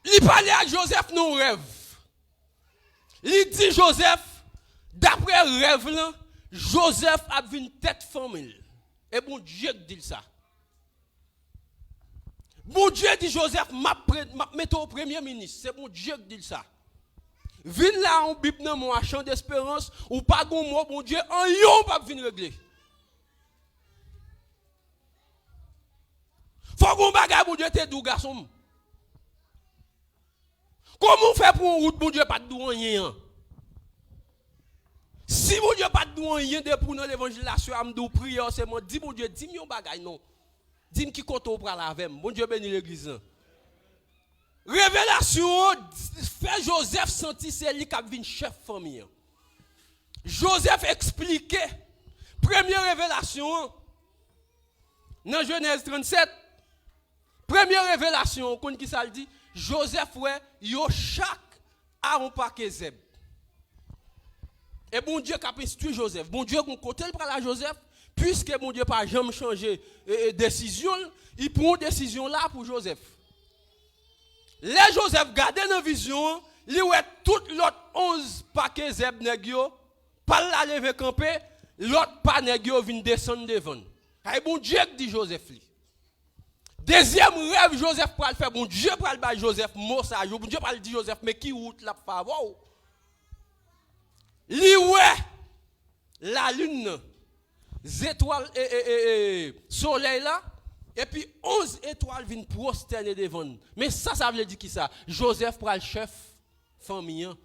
Li pale ak Jozèf nan yon rèv. Li di Jozèf, daprè rèv lan, Jozèf ap vin tèt fanmi l. E Bondye k di l sa. Bondye di Jozèf, "M ap pre-, m ap mete w premye minis." Se Bondye k di l sa. Vin la, yon Bib nan men w, Chan Desperans, ou pa gon mo Bondye, anyen w p ap vin regle. Fò gon bagay Bondye te di w, gason m. Kòman w fè pou yon wout Bondye pa t di w anyen an? Si Bondye pa t di w anyen depi w nan levanjil la, sè a, m di w priyè w sèlman, di Bondye, di m yon bagay non. Di m ki kote w pral avè m. Bondye beni legliz lan. Revelasyon an fè Jozèf santi se li k ap vin chèf fanmi an. Jozèf eksplike premye revelasyon an nan Jenèz trannsèt. Premye revelasyon, ou konn ki sa l di? Jozèf wè yo chak a yon pake zèb. E Bondye k ap enstwi Jozèf. Bondye gon kote l pral a Jozèf, piske Bondye pa janm chanje, e, e, desizyon l, li pran desizyon la pou Jozèf. Lè Jozèf gade nan vizyon an, li wè tout lòt onz pake zèb nèg yo, pa l la leve kanpe, lòt pa nèg yo vin desann devan l. Ay, Bondye k di Jozèf li. Dezyèm rèv Jozèf pral fè, Bondye pral bay Jozèf mo sa yo. Bondye pral di Jozèf, men ki wout l ap fè avè w. Li wè lalin nan, zetwal, e, e, e, e, solèy la, epi onz etwal vin pwostène devan l. Men sa sa vle di ki sa? Jozèf pral chèf fanmi an.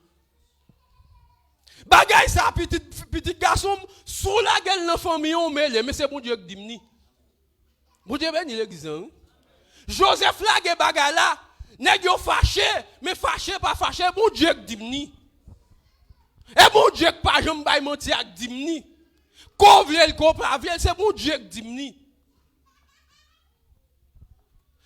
Bagay sa, pitit, pitit gason m, si w lage l nan fanmi an, w mele, men se Bondye k di m ni. Bondye beni legliz lan, wi. Jozèf lage bagay la, nèg yo fache, men fache pa fache, Bondye k di m ni. E Bondye k pa janm bay manti a k di m ni. Ko vle l, ko pa vle l, se Bondye k di m ni.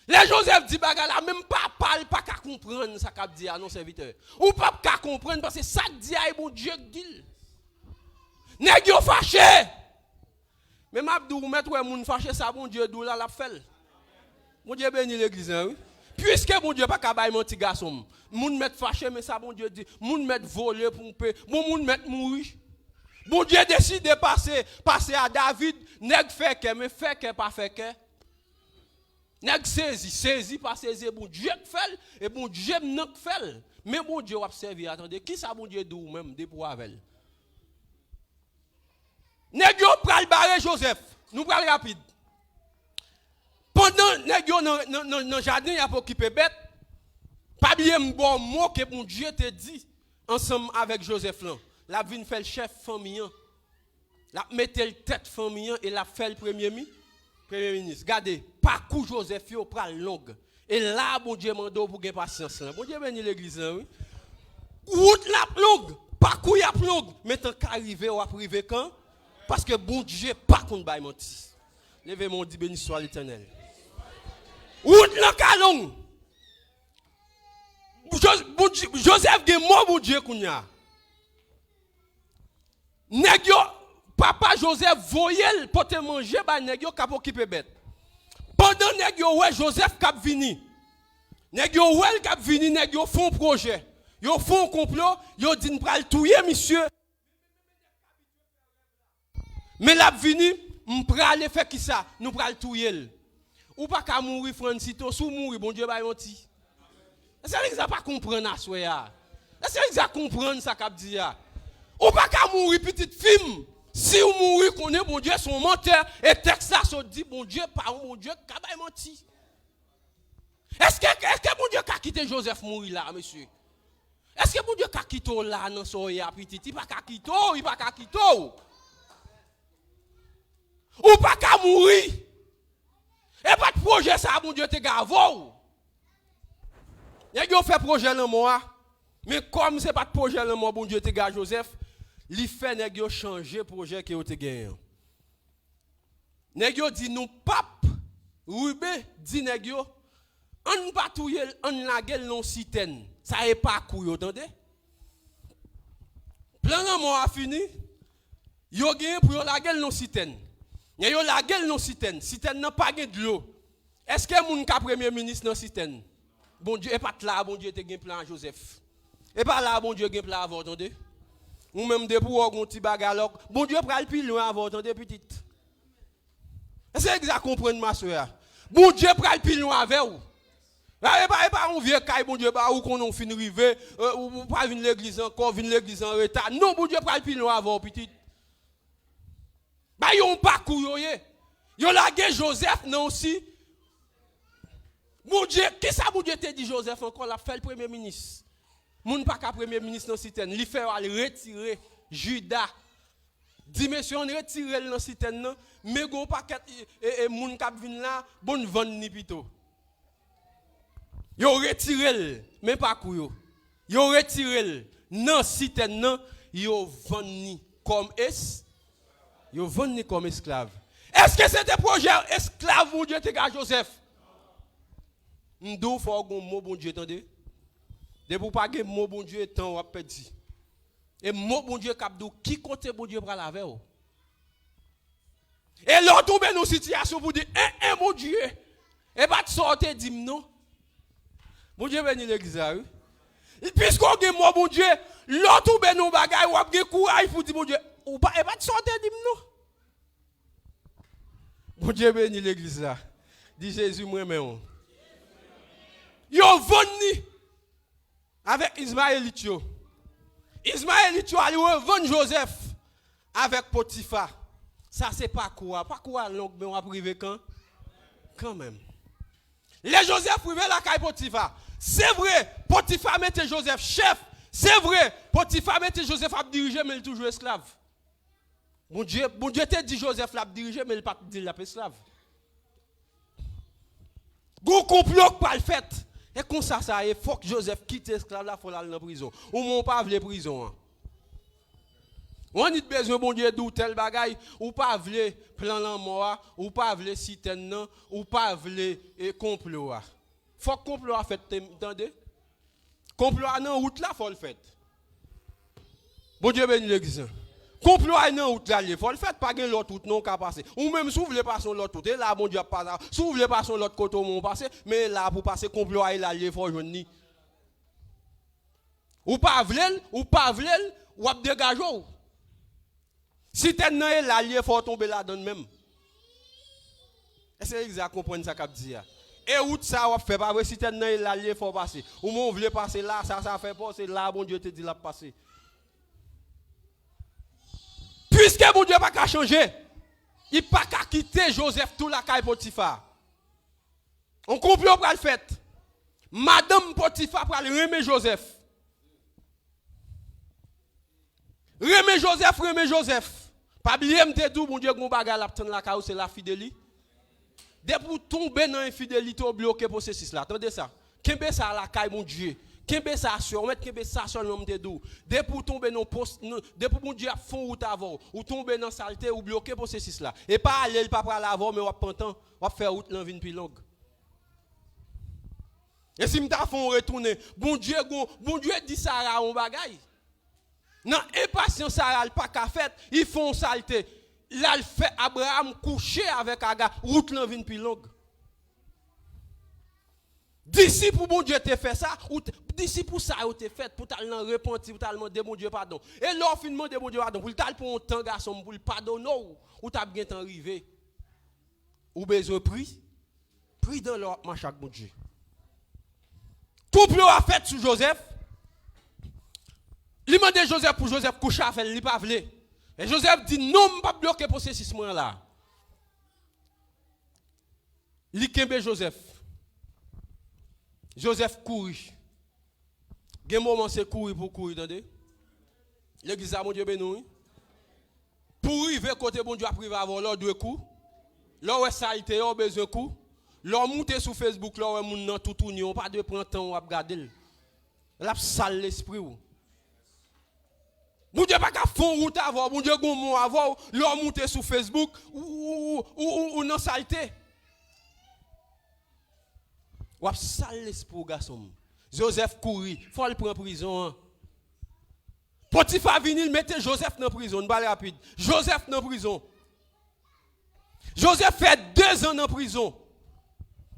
Lè Jozèf di bagay la, menm papa l pa ka konprann sa k ap di a, non, sèvitè. Ou p ap ka konprann, paske sa k di a, e Bondye k di l. Nèg yo fache! Men m ap di w, ou mèt wè moun fache, sa Bondye di w la, l ap fè l. Bondye beni legliz lan, wi. Piske Bondye pa ka bay manti, gason m. Moun mèt fache, men sa Bondye di. Moun mèt vole, ponpe. Bon, moun mèt mouri. Bondye deside pase, pase a David, nèg fè kè, men fè kè pa fè kè. Nèg sezi, sezi pa sezi, e Bondye k fè l, e Bondye m nan k fè l. Men Bondye w ap sèvi a, tande, kisa Bondye di w menm depi w avè l? Nèg yo pral bare Jozèf. Nou pral rapid. Pandan nèg yo nan, nan, nan, nan jaden, y ap okipe bèt, pa bliye m ba w mo ke Bondye te di ansanm avèk Jozèf lan. L ap vin fè l chèf fanmi an. L ap mete l tèt fanmi an e l ap fè l premye mi-, premye minis. Gade, pakou Jozèf yo pral long. E la Bondye mande w pou gen pasyans lan. Bondye beni legliz lan, wi. Wout la ap long, pakou y ap long, men tan ka rive, w ap rive kan? Paske Bondye pa konn bay manti. Leve men w, di, "Beni swa Letènèl." Wout lan ka long. Jo-, Bondye, Jozèf gen mo Bondye kounye a. Nèg yo, papa Jozèf voye l pote manje bay nèg yo k ap okipe bèt. Pandan nèg yo wè Jozèf k ap vini, nèg yo wè l k ap vini, nèg yo fè yon pwojè. Yo fè yon konplo, yo di, "N pral touye misye. Men l ap vini, m prale fè kisa? Nou pral touye l." Ou pa ka mouri, Fransito, si w mouri, Bondye bay manti. Èske legliz la pa konprann aswè a? Èske legliz la konprann sa k ap di a? Ou pa ka mouri, pitit fi m. Si w mouri, konnen Bondye se yon mantè, e tèks la sot di Bondye pa yon Bondye k ka bay manti. Èske, èske Bondye ka kite Jozèf mouri la, mesye? Èske Bondye ka kite w la nan sa w ye a, pitit? Li pa ka kite w, li pa ka kite w. Ou pa ka mouri. E pa t pwojè sa a Bondye te gen avè w. Nèg yo fè pwojè lanmò a, men kòm se pa t pwojè lanmò Bondye te gen a Jozèf, li fè nèg yo chanje pwojè ke yo te genyen an. Nèg yo di, "Nou p ap," Riben di nèg yo, "Ann pa touye l, ann lage l nan yon sitèn." Sa e pakou yo, tande. Plan lanmò a fini, yo genyen pou yo lage l nan yon sitèn. E yo lage l nan sitèn. Sitèn nan pa gen dlo. Èske moun ka premye minis nan sitèn? Bondye, e pa t la a Bondye te gen plan a Jozèf. E pa la a Bondye gen plan avè w, tande. Ou menm depi w wè w gon ti bagay alò, Bondye pral pi lwen avè w, tande, pitit. Èske egzak konprann masè a? Bondye pral pi lwen avè w. A, e pa, e pa yon vye kay Bondye ba ou konnen w fin rive, e, ou, ou pa vin legliz ankò, vin legliz an reta. Non, Bondye pral pi lwen avè w, pitit. Ba yo yon pakou yo ye. Yo lage Jozèf nan yon si. Bondye, kisa Bondye te di Jozèf ankò? L ap fè l premye minis. Moun pa ka premye minis nan sitèn. Li fè yo al retire Jida. Di mesye, ann retire l nan sitèn nan. Men gon pakèt e, e, e moun k ap vin la, bon n vann ni pito. Yo retire l, men pakou yo. Yo retire l nan sitèn nan, yo vann ni kòm es, yo vann ni kòm esklav. Èske se te pwojè esklav Bondye te gen a Jozèf? M di w fò w gon mo Bondye, tande. Depi w pa gen mo Bondye, tan w ap pèdi. E mo Bondye k ap di w ki kote Bondye pral avè w. E lè w tonbe nan yon sitiyasyon pou di, en, en, Bondye, e pa t sa w te di m, non. Bondye beni legliz la, wi. Piske w gen mo Bondye, lè w tonbe nan yon bagay, w ap gen kouraj pou di Bondye, ou pa, e pa t sa w te di m, non. Bondye beni legliz la. Di, Jezi, m renmen w. Yo vann ni avèk Izmayelit yo. Izmayelit yo al revann Jozèf avèk Potifa. Sa se pakou a. Pakou a long, men w ap rive kan, kanmenm. Lè Jozèf rive lakay Potifa, se vre, Potifa mete Jozèf chèf. Se vre, Potifa mete Jozèf ap dirije, men l toujou esklav. Bondye, Bondye te di Jozèf l ap dirije, men l pa t di l ap esklav. Gon konplo k pral fèt. E konsa sa ye, fòk Jozèf kite esklav la, fò l al nan prizon. Ou menm ou pa vle prizon an. Ou annik bezwen Bondye di w tèl bagay, ou pa vle plan lanmò a, ou pa vle sitèn nan, ou pa vle, e, konplo a. Fòk konplo a fèt, te-, tande? Konplo a nan wout la, fò l fèt. Bondye beni legliz la. Konplo a nan wout la l ye, fò l fèt, pa gen lòt wout non w ka pase. Ou menm si w vle pase yon lòt wout, e la Bondye ap pase. Si w vle pase yon lòt kote ou menm w pase, men e la pou w pase, konplo a e la l ye, fò w jwenn li. Ou pa vle l, ou pa vle l, w ap degaje w. Sitèn nan e la l ye, fò w tonbe ladan l menm. Èske legliz la konprann sa k ap di a? E wout sa w ap fè, pa vre, sitèn nan e la l ye, fò w pase. Ou menm w vle pase la, sa, sa fè pa w, se la Bondye te di l ap pase. Piske Bondye pa ka chanje, li pa ka kite Jozèf tou lakay Potifa. Yon konplo pral fèt. Madanm Potifa pral renmen Jozèf. Renmen Jozèf, renmen Jozèf. Pa bliye m te di w, Bondye gon bagay l ap tann lakay ou, se lafideli-. Depi w tonbe nan enfidelite, w bloke pwosesis la. Tande sa. Kenbe sa lakay Bondye. Kenbe sa, sè. Ou mèt kenbe sa sèlman m te di w. Depi w tonbe nan pwos-, nan, depi Bondye ap fè yon wout avè w, ou tonbe nan salte, ou bloke pwosesis la. E pa ale, l pa pral avè w, men w ap pantan. W ap fè wout lan vin pi long. E si m ta fè yon retounen, Bondye gon, Bondye di Sara yon bagay. Nan enpasyans Sara, l pa ka fèt, li fè yon salte. L al fè Abraram kouche avèk Aga, wout lan vin pi long. Disip ou Bondye te fè sa, ou te, disip ou sa yo te fèt pou t al nan repanti, pou t al mande Bondye padon. E lè w fin mande Bondye padon, pou l t al pran yon tan gason m pou l padone w, ou t ap gentan rive. Ou bezwen pri, pridan lè w ap mache ak Bondye. Konplo a fèt sou Jozèf. Li mande Jozèf pou Jozèf kouche avè l, li pa vle. E Jozèf di, non, m p ap bloke pwosesis mwen an la. Li kenbe Jozèf. Jozèf kouri. Gen moman se kouri pou kouri, tande. Legliz la, Bondye beni w, wi. Pou w rive kote Bondye ap rive avè w, lè w dwe kou. Lè w wè salte a, w bezwen kou. Lè w moute sou Facebook, lè w wè moun nan toutouni w, w pa dwe pran tan w ap gade l. L ap sal lespri w. Bondye pa ka fè yon wout avè w, Bondye gon mo avè w, lè w moute sou Facebook, ou, ou, ou, ou, ou, ou nan salte. W ap sal lespri w, gason m. Jozèf kouri, fò l pran prizon an. Potifa vini, l mete Jozèf nan prizon, n pral rapid. Jozèf nan prizon. Jozèf fè dezan nan prizon.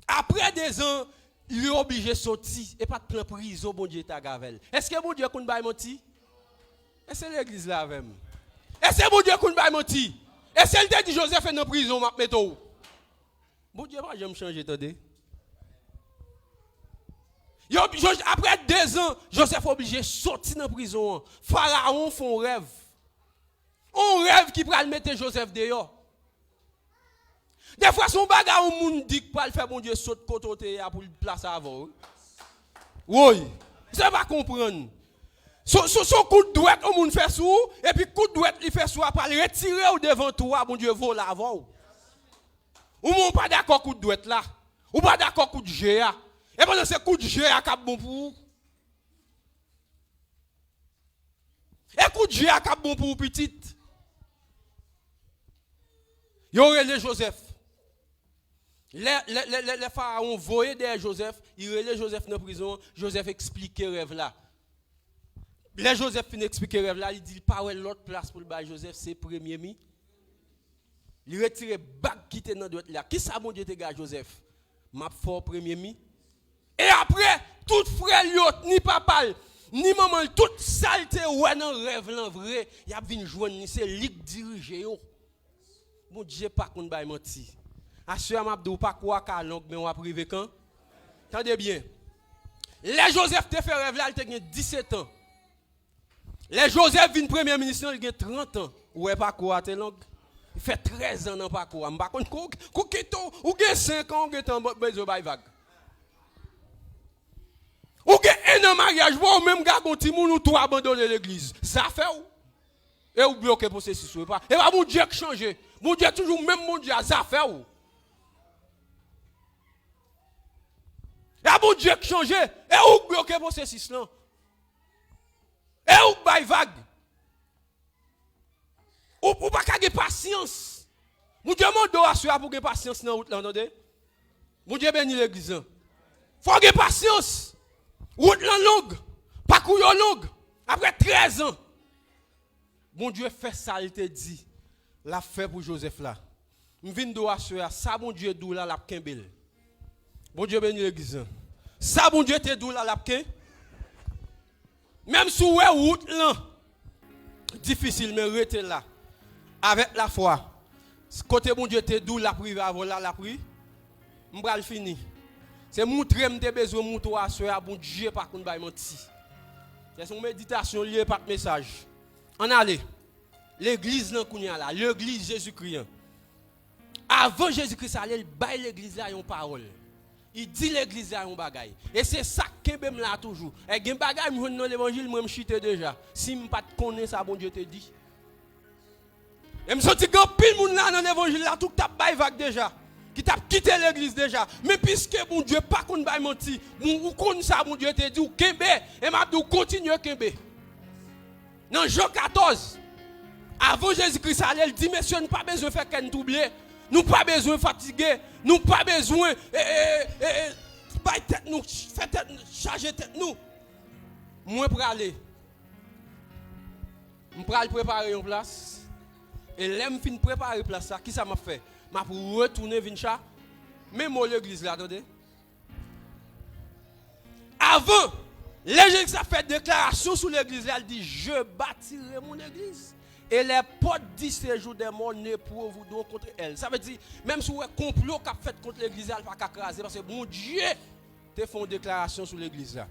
Apre dezan, li oblije soti. E pa t plan prizon Bondye te gen avè l. Èske Bondye konn bay manti? Èske legliz la avè m? Èske Bondye konn bay manti? Èske l te di Jozèf e nan prizon m ap mete w? Bondye pa janm chanje, tande. Yo, Joj-, apre dezan, Jozèf oblije soti nan prizon an. Farawon fè yon rèv. Yon rèv ki pral mete Jozèf deyò. Defwa, se yon bagay yon moun di k pral fè Bondye sot kote w te ye a pou l plase avè w, wi. Woy, se pa konprann. Se, se, se yon kout dwèt yon moun fè sou ou, epi kout dwèt li fè sou ou a pral retire w devan twou a, Bondye vole avè w. Ou menm ou pa dakò kout dwèt la. Ou pa dakò kout je a. E pandan se kout je a k ap bon pou ou. E kout je a k ap bon pou ou, pitit. Yo rele Jozèf. Lè, lè, lè, lè, lè Farawon voye dèyè Jozèf, li rele Jozèf nan prizon an, Jozèf eksplike rèv la. Lè Jozèf fin eksplike rèv la, li di l pa wè lòt plas pou l bay Jozèf, se premye mi. Li retire bag ki te nan dwèt li a. Kisa Bondye te gen a Jozèf? M ap fè w premye mi. E apre, tout frè l yo, ni papa l, ni manman l, tout sa l te wè nan rèv lan vre, y ap vin jwenn li, se li k dirije yo. Bondye pa konn bay manti. Aswè a, m ap di w, pakou a ka long, men w ap rive kan? Tande byen. Lè Jozèf te fè rèv la, li te gen disèt an. Lè Jozèf vin premye minis lan, li gen trant an. Ou wè pakou a te long? Li fè trèz an nan pakou a. M pa konn kou, kou kite w, ou gen senk an, ou gentan bezwen bay vag. Ou gen en an maryaj, bon, ou menm gagon timoun, ou tou abandone legliz. Zafè w. E ou bloke pwosesis ou. E pa, e pa Bondye k chanje. Bondye toujou menm Bondye a, zafè w. E pa Bondye k chanje. E ou k bloke pwosesis lan. E ou k bay vag. Ou, ou pa ka gen pasyans. Bondye mande w aswè a pou w gen pasyans nan wout lan, tande. Bondye beni legliz lan. Fò w gen pasyans. Wout lan long. Pakou yo long. Apre trèz an, Bondye fè sa l te di l ap fè pou Jozèf la. M vin di w aswè a, sa Bondye di w la, l ap kenbe l. Bondye beni legliz lan. Sa Bondye te di w la, l ap ken-, menm si w wè wout lan difisil, men rete la. Avèk lafwa. Kote Bondye te di w l ap rive avè w la, l ap ri-, m pral fini. Se moutre m te bezwen moutre w aswè a, Bondye pa konn bay manti. Se yon meditasyon li ye, pa t mesaj. Ann ale. Legliz lan kounye a la, legliz Jezikri an. Avan Jezi Kris ale, l bay legliz la yon pawòl. Li di legliz la yon bagay. E se sa k kenbe m la toujou. E gen bagay m jwenn nan levanjil, mwen m chite deja. Si m pa t konnen sa Bondye te di. E m santi gen anpil moun la nan levanjil la tou k t ap bay vag deja. Ki t ap kite legliz deja. Men piske Bondye pa konn bay manti, bon, ou konn sa Bondye te di, ou kenbe. E m ap di w kontinye kenbe. Nan Jan katòz, avan Jezi Kris ale, l di, mesye, nou pa bezwen fè kè n twouble. Nou pa bezwen fatige. Nou pa bezwen, e, e, e, e, bay tèt nou, fè tèt, chaje tèt nou. Mwen prale. M pral prepare yon plas. E lè m fin prepare plas la, kisa m ap fè? M ap retounen vin cha-, men mo legliz la, tande. Avan, lè Jezi ap fè deklarasyon sou legliz la, l di, je bâtirai mon église, et les portes du séjour des morts ne prévaudront contre elle. Sa vle di, menm si w wè konplo k ap fèt kont legliz la, l pa ka kraze, paske Bondye te fè yon deklarasyon sou legliz la.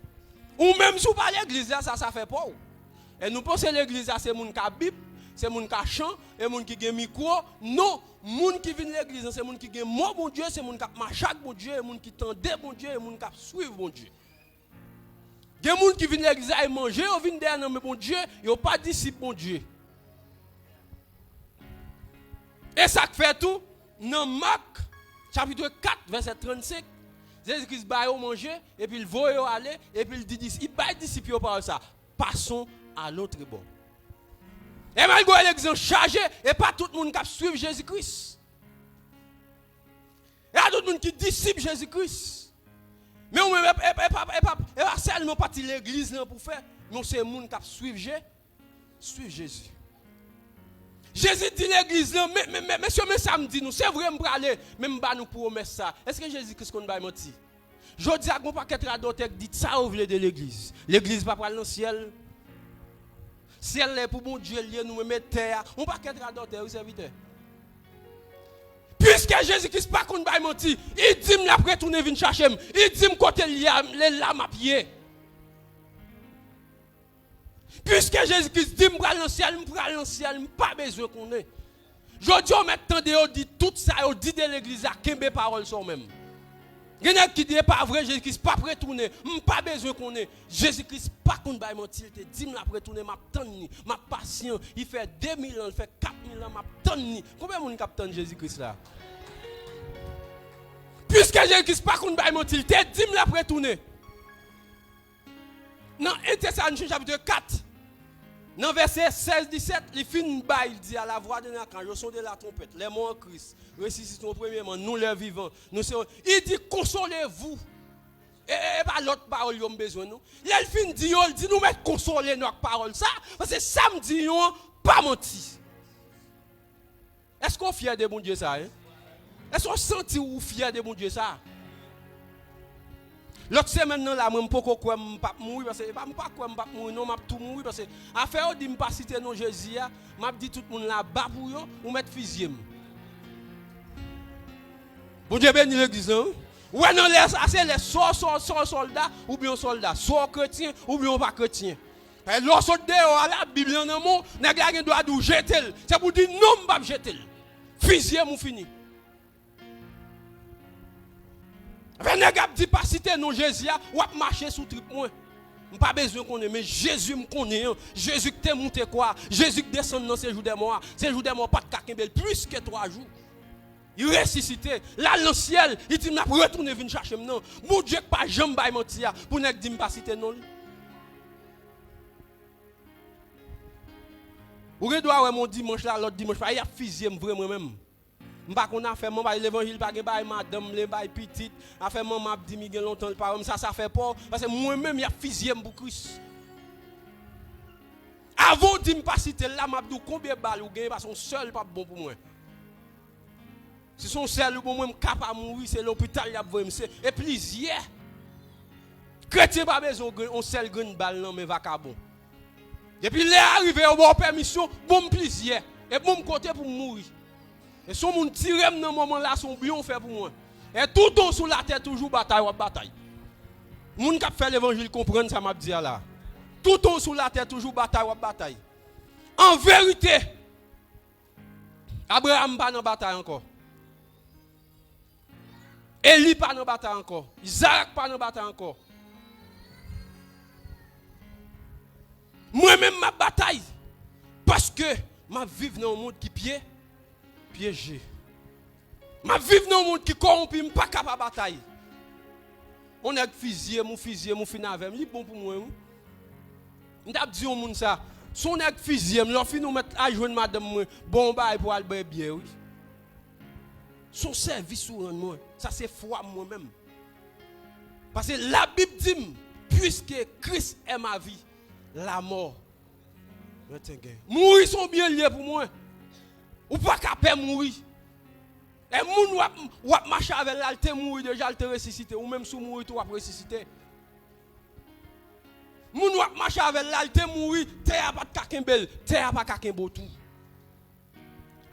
Ou menm si w pa legliz la, sa, sa fè pa w. E nou panse legliz la se moun k ap Bib, se moun k ap chan, e moun ki gen mikwo. Non, moun ki vin legliz lan se moun ki gen mo Bondye, se moun k ap mache ak Bondye, e moun ki tande Bondye, e moun k ap swiv Bondye. Gen moun ki vin legliz la e manje yo vin dèyè nan men Bondye, yo pa disip Bondye. E sa k fè tou, nan Mak, chapit kat, vèsè trannsenk, Jezi Kris ba yo manje, epi l voye yo ale, epi l di dis-, li bay disip yo pawòl sa, passons à l'autre bord. E malgre legliz lan chaje, e pa tout moun k ap swiv Jezi Kris. E pa tout moun ki disip Jezi Kris. Men ou menm, e, e, e pa, e pa, e pa sèlman pati legliz lan pou fè, men w se moun k ap swiv Je-, swiv Jezi. Jezi di legliz lan, men, men, men, mesye, men sa m di nou, se vre m prale, men m ba nou pwomès sa. Èske Jezi Kris konn bay manti? Jodi a, gen yon pakèt radòtè k di sa yo vle de legliz. Legliz pa pral nan syèl. Syèl la e pou Bondye l ye, nou menm e tè a. Yon pakèt radòtè, wi, sèvitè. Piske Jezi Kris pa konn bay manti, li di m l ap retounen vin chache m. Li di m kote l ye a, l la m ap ye. Piske Jezi Kris di m pral nan syèl, m pral nan syèl, m pa bezwen konnen. Jodi a, w mèt tande yo di tout sa yo di de legliz la, kenbe pawòl sa w menm. Gen nèg ki di, "E pa vre, Jezi Kris p ap retounen, m pa bezwen konnen." Jezi Kris pa konn bay manti, li te di m l ap retounen, m ap tann li, m ap pasyan. Li fè de mil an, li fè kat mil an, m ap tann li. Konbyen moun k ap tann Jezi Kris la? Piske Jezi Kris pa konn bay manti, li te di m l ap retounen. Nan en Tesalonisyen chapit kat, nan vèsè sèz disèt, li fin bay, li di, "À la voix d'un archange, au son de la trompette, les morts en Christ ressusciteront premièrement, nous les vivants, nous serons." Li di, "Consolez-vous." E, e, e pa lòt pawòl yo m bezwen, non. Lè l fin di yo, l di, "Nou mèt konsole nou ak pawòl sa, paske sa m di yo an pa manti." Èske w fyè de Bondye sa, en? Èske w santi w fyè de Bondye sa? Lòt semèn nan la, mwen, m poko kwè m p ap mouri, paske, e pa m pa kwè m p ap mouri, non, m ap tou mouri, paske afè yo di m pa site non Jezi a, m ap di tout moun la ba pou yo, ou mèt fizye m. Bondye beni legliz lan, wi. Ou wè nan lè sa, se lè sò, sò, sò, sòlda, oubyen yon sòlda, sò kretyen, oubyen yon pa kretyen. E lè w sot deyò a la, Bib lan nan men w, nèg la gen dwa di w jete l. Se pou w di, "Non, m p ap jete l. Fizye m, ou fini." Afè nèg ap di pa site non Jezi a, w ap mache sou trip mwen. M pa bezwen konnen, men Jezi m konnen an, Jezi k te moute kwa a, Jezi k desann nan sejou dè mò a, sejou dè mò pa t ka kenbe l plis ke twa jou. Li resisite, l al nan syèl, li di m l ap retounen vin chache m nan. Bondye k pa janm bay manti a, pou nèg di m pa site non l. Ou gen dwa wè m yon dimanch la, lòt dimanch pa, y ap fizye m vre mwen menm. M pa konn afè m, levanjil pa gen bay madanm, li bay pitit. Afè manman ap di m li gen lontan l pa wè m, sa, sa fè pa w, paske mwen menm y ap fizye m pou Kris. Avan w di m pa site l la, m ap di w konbyen bal ou genyen, paske yon sèl p ap bon pou mwen. Si se yon sèl ou bon, mwen m ka pa mouri, se lopital y ap voye m, se, e plizyè. Kretyen pa bezwen yon grenn, yon sèl grenn bal nan men vakabon. Depi lè a rive, yo ba w pèmisyon, bon m plizyè, e bon m kote pou m mouri. E si yon moun tire m nan moman la, se yon byen w fè pou mwen. E toutan w sou latè, toujou batay w ap batay. Moun k ap fè levanjil konprann sa m ap di a la. Toutan w sou latè, toujou batay w ap batay. An verite, Abraram pa nan batay ankò. Eli pa nan batay ankò. Izarak pa nan batay ankò. Mwen menm, m ap batay. Paske m ap viv nan yon mond ki pye, pyeje. M ap viv nan yon mond ki kòwonpi, m pa ka pa batay. Yon nèg fizye m, ou fizye m, ou fin avè m, li bon pou mwen, wi. M t ap di yon moun sa, si yon nèg fizye m, lè w fin ou mèt al jwenn madanm mwen, bon, yon bagay pou al bwè byè, wi. Se yon sèvis ou rann mwen. Sa se fwa m mwen menm. Paske Labib di m, puisque Christ est ma vie, la mort m'est un gain. Mouri se yon byen l ye pou mwen. Ou pa ka pè mouri. E moun w ap, w ap mache avè l la, l te mouri deja, l te resisite. Ou menm si w mouri tou, w ap resisite. Moun w ap mache avè l la, l te mouri, tè a pa t ka kenbe l, tè a pa ka kenbe w tou.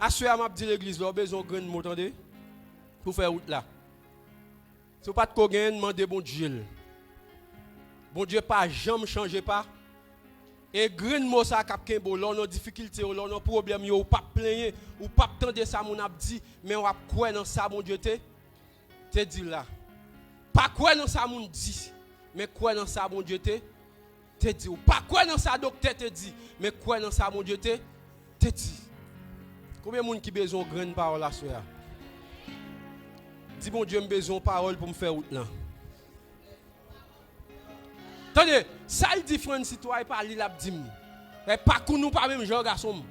Aswè a, m ap di legliz la, w bezwen yon grenn mo, tande, pou fè wout la. Si w pa t ko genyen, mande Bondye l. Bondye pa janm chanje pa. E grenn mo sa k ap kenbe w lè w nan difikilte yo, lè w nan pwoblèm yo, ou p ap plenyen, ou p ap tande sa moun ap di, men w ap kwè nan sa Bondye te, te di la. Pa kwè nan sa moun di, men kwè nan sa Bondye te, te di w. Pa kwè nan sa doktè te di, men kwè nan sa Bondye te, te di. Konbyen moun ki bezwen yon grenn pawòl aswè a? Di Bondye, "M bezwen yon pawòl pou m fè wout lan." Tande, sa l di Francis tou a, e pa li l ap di m. E pakou nou pa menm jan, gason m.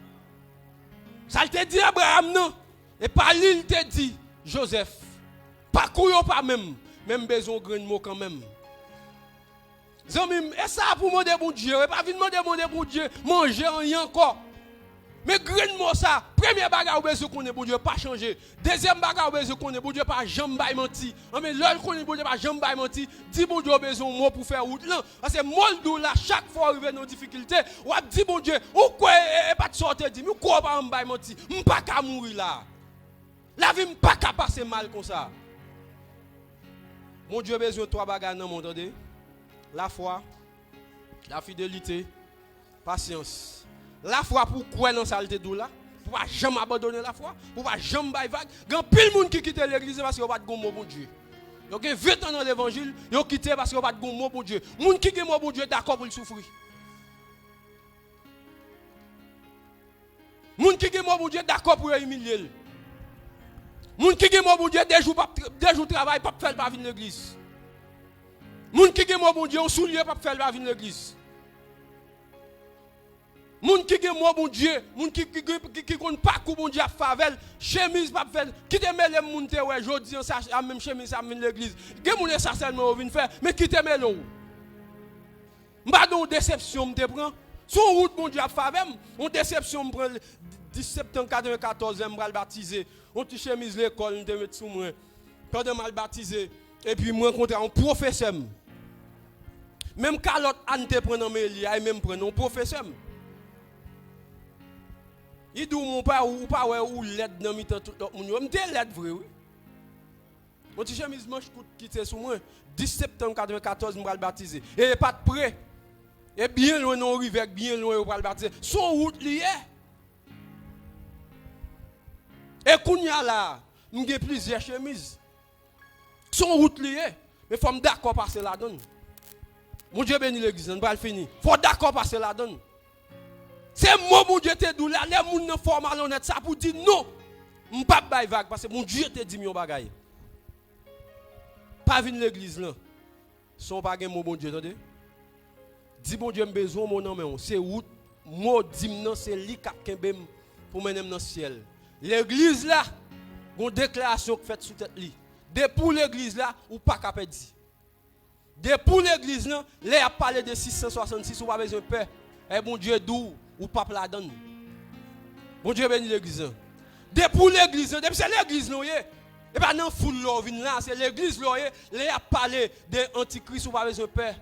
Sa l te di Abraram nan, e pa li l te di Jozèf. Pakou yo pa menm, men m bezwen yon grenn mo kanmenm. Zanmi m, e sa pou mande Bondye, e pa vin mande, mande Bondye manje anyen ankò. Men grenn mo sa, premye bagay ou bezwen konnen, Bondye pa chanje. Dezyèm bagay ou bezwen konnen, Bondye pa janm bay manti. Anben, lè w konnen Bondye pa janm bay manti, di Bondye ou bezwen yon mo pou fè wout lan. Paske mo l di w la, chak fwa w rive nan difikilte, w ap di Bondye, ou kwè e, e pa t sa w te di m, ou kwè w pa janm bay manti. M pa ka mouri la. Lavi m pa ka pase mal konsa. Bondye bezwen twa bagay nan mond, tande. Lafwa, lafidelite, pasyans. Lafwa pou w kwè nan sa l te di w la, pou w pa janm abandone lafwa, pou w pa janm bay vag. Gen anpil moun ki kite legliz la paske yo pa t gon mo Bondye. Yo gen ven tan nan levanjil, yo kite paske yo pa t gon mo Bondye. Moun ki gen mo Bondye dakò pou l soufri. Moun ki gen mo Bondye dakò pou yo imilye l. Moun ki gen mo Bondye, de jou p ap tra-, de jou travay p ap fè l pa vin legliz. Moun ki gen mo Bondye, yon soulye p ap fè l pa vin legliz. Moun ki gen mo Bondye, moun ki, ki, ki, ki, ki konn pakou Bondye ap fè avè l, chemiz p ap fè l. Kite mele m, moun te wè jodi an sa, a menm chemiz sa m vin legliz. Gen moun e sa sèlman yo vin fè, men kite mele w. M pa gen yon desepsyon m te pran. Se yon wout Bondye ap fè avè m. Yon desepsyon m pran dis septanm katrevenkatòz, lè m pral batize. Yon ti chemiz lekòl m te met sou mwen. Pandan m al batize, epi m rankontre yon pwofesè m. Menm kalòt Ann te pran nan men li a, e menm pran nan yon pwofesè m. Li di w, ou pa, ou pa wè ou lèd nan mitan tout lòt moun yo. M te lèd vre, wi. Yon ti chemiz manch kout ki te sou mwen. Dis septanm katrevenkatòz, m pral batize. E e pa t pre. E byen lwen nan yon rivè k byen lwen yo pral batize. Se yon wout li ye. E kounye a la, m gen plizyè chemiz. Se yon wout li ye. Men fò m dakò pase ladan l. Bondye beni legliz la, n pral fini. Fò w dakò pase ladan l. Se mo Bondye te di w la, lè moun nan fè w malonèt, sa pou di non. M p ap bay vag, paske Bondye te di m yon bagay. Pa vin legliz lan san w pa gen mo Bondye, tande. Di Bondye, m bezwen yon mo nan men w. Se wout, mo di m nan, se li k ap kenbe m pou mennen m nan syèl. Legliz la, gon deklarasyon k fèt sou tèt li. Depi w legliz la, ou pa ka pèdi. Depi w legliz lan, lè y ap pale de sis san swasannsis, ou pa bezwen pè. E Bondye di w, ou p ap ladan l. Bondye beni legliz lan. Depi w legliz lan, depi se legliz lan w ye, e pa nan foul la w vin la, se legliz la w ye, lè y ap pale de antikris, ou pa bezwen pè.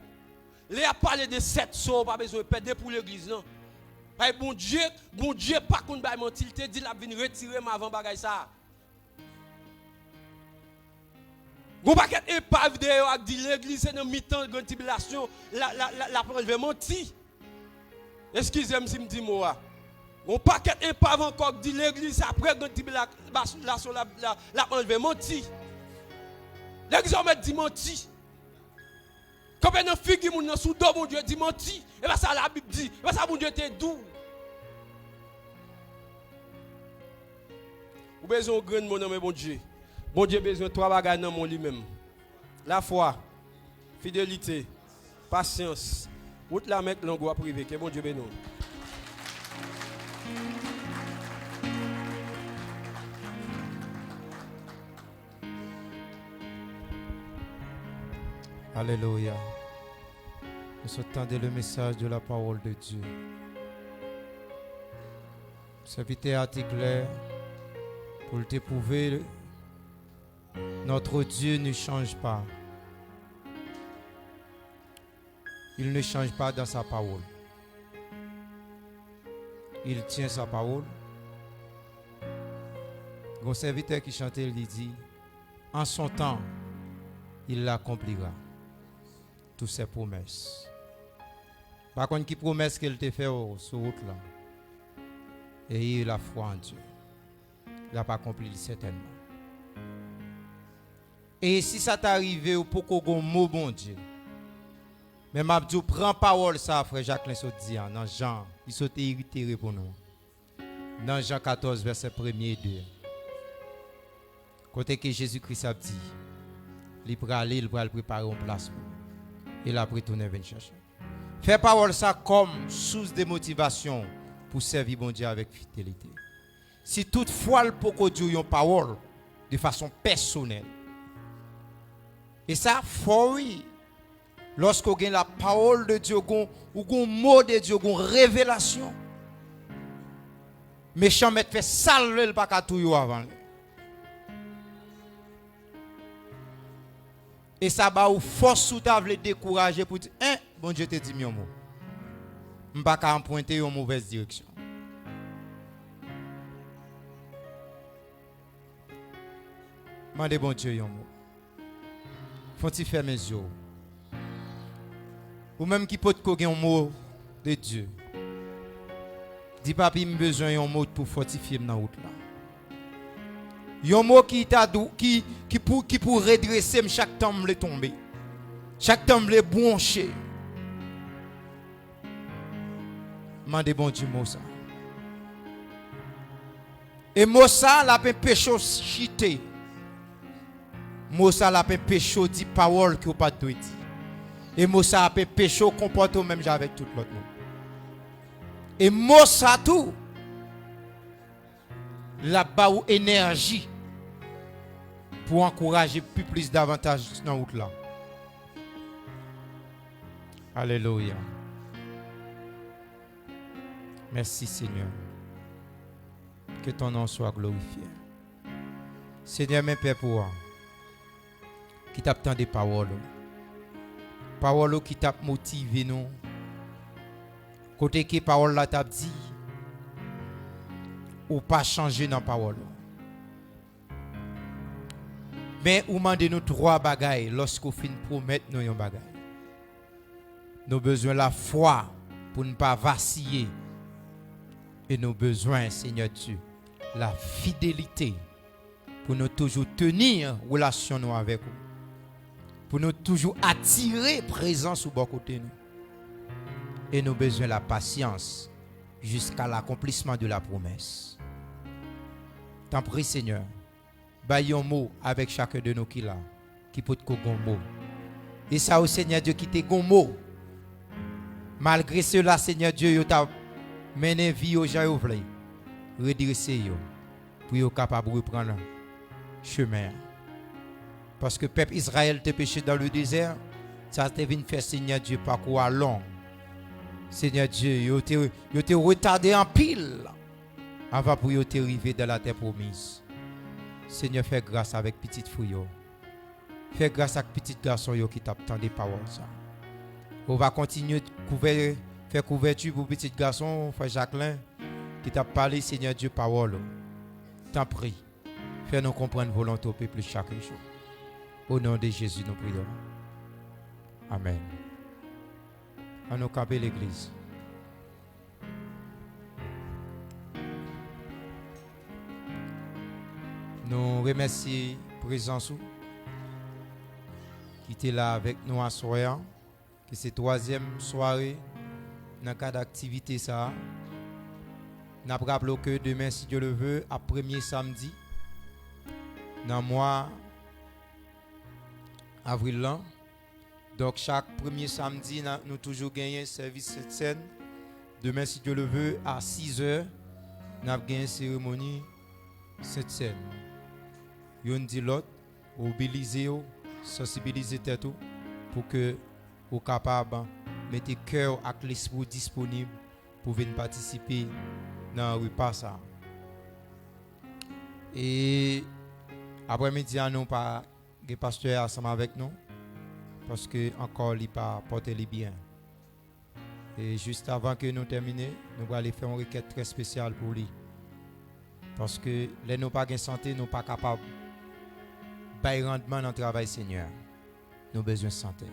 Lè y ap pale de sèt sò, ou pa bezwen pè, depi w legliz lan. Paske Bondye, Bondye pa konn bay manti, li te di l ap vin retire m avan bagay sa a. Gon pakèt epav deyò a k di legliz se nan mitan grann tribilasyon l a, l a, l a, l ap anlve manti. Eskize m si m di mo a. Gon pakèt epav ankò k di legliz se apre grann tribilasyon l ap, l ap, l ap anlve manti. Legliz yo mèt di manti. Kanpe nan figi moun nan sou do Bondye, di manti. E pa sa Labib di. E pa sa Bondye te di w. Ou bezwen yon grenn mo nan men Bondye. Bondye bezwen twa bagay nan men w li menm. Lafwa, fidelite, pasyans. Wout la menm k long, w ap rive. Ke Bondye beni w. Alelouya. Nou sot tande le message de la parole de Dieu. Sèvitè a te klè pou l te pwouve, notre Dieu ne change pas. Il ne change pas dans sa parole. Il tient sa parole. Gon sèvitè ki chante, li di, en son temps, il accomplira toutes ses promesses. Pa konn ki pwomès ke l te fè w sou wout lan. Ayez la foi en Dieu. L ap akonpli l sètènman. E si sa ta rive ou poko gon mo Bondye, men m ap di w, pran pawòl sa a frè Jacquelin sot di a nan Jan, li sot itere pou nou. Nan Jan katòz, vèsè premye e de. Kote ke Jezi Kris ap di, li prale, li pral prepare yon plas pou nou. E l ap retounen vin chèche. Fè pawòl sa kòm sous de motivasyon pou sèvi Bondye avèk fidelite. Si toutfwa l poko di w yon pawòl de fason pèsonèl, e sa fò wi. Lòske w gen la parole de Dieu, gon, ou gon mo de Dieu, gon revelasyon. Mechan mèt fè sa l vle, l pa ka touye w avan lè. E sa ba ou fòs si w ta vle dekouraje pou di, en, Bondye te di m yon mo. M pa ka anprente yon movèz direksyon. Mande Bondye yon mo. Fè yon ti fèmen zye w. Ou menm ki potko gen yon mo de Dye, di, Papi, m bezwen yon mo pou fòtifye m nan wout la. Yon mo ki ta dou, ki, ki pou, ki pou redrese m chak tan m vle tonbe. Chak tan m vle bwonche. Mande Bondye mo sa. E mo sa, l ap enpeche w chite. Mo sa, l ap enpeche w di pawòl ke w pa t dwe di. E mo sa ap enpeche w konpòte w menm jan avèk tout lòt moun. E mo sa tou, l ap ba ou enèji pou w ankouraje pi plis davantaj nan wout la. Alelouya. Mèsi, Senyè. Que ton nom soit glorifié. Senyè, men pèp ou an ki t ap tande pawòl ou. Pawòl ou ki t ap motive nou. Kote ke pawòl la t ap di, ou pa chanje nan pawòl ou. Men ou mande nou twa bagay lòske w fin pwomèt nou yon bagay. Nou bezwen lafwa pou n pa vasiye. E nou bezwen, Senyè Dye, lafidelite pou nou toujou teni relasyon nou avèk ou. Pou nou toujou atire prezans ou bò kote nou. E nou bezwen lapasyans jiska lakonplisman de la promès. Tanpri, Senyè, bay yon mo avèk chaken de nou ki la, ki potko gon mo. E sa yo, Senyè Dye, ki te gon mo. Malgre sela, Senyè Dye, yo ta mennen vi yo jan yo vle. Redrese yo, pou yo kapab reprann chemen an. Paske pèp Izrayèl te peche dans le désert, sa te vin fè, Senyè Dye, pakou a long. Senyè Dye, yo te, yo te retade anpil anvan pou yo te rive dans la terre promise. Senyè, fè gras avèk pitit fi yo. Fè gras ak pitit gason yo ki t ap tande pawòl sa. Ou va kontinye kouvè, fè kouvèti pou pitit gason, frè Jacquelin, ki t ap pale, Senyè Dye, pawòl ou. Tanpri, fè nou konprann volonte w pi plis chak jou. O non de Jezi, nou priyè. Amèn. An nou kanpe, legliz. Nou remèsye prezans ou ki te la avèk nou aswè an, ki se twazyèm sware nan kad aktivite sa a. N ap raple w ke demen, si Dye le ve, ap premye samdi nan mwa avril lan. Donk, chak premye samdi, n a, nou toujou genyen sèvis Sentsèn. Demen, si Dye le ve, a sizè, n ap genyen seremoni Sentsèn. Youn di lòt, mobilize w, sansibilize tèt ou, pou ke ou kapab mete kè w ak lespri w disponib pou vin patisipe nan repa sa a. E aprèmidi a, nou pa gen pastè a ansanm avèk nou, paske ankò li pa pòte li byen. E jis avan ke nou tèmine, nou prale fè yon rekèt trè espesyal pou li. Paske lè nou pa gen sante, nou pa kapab bay randman nan travay Senyè a. Nou bezwen sante.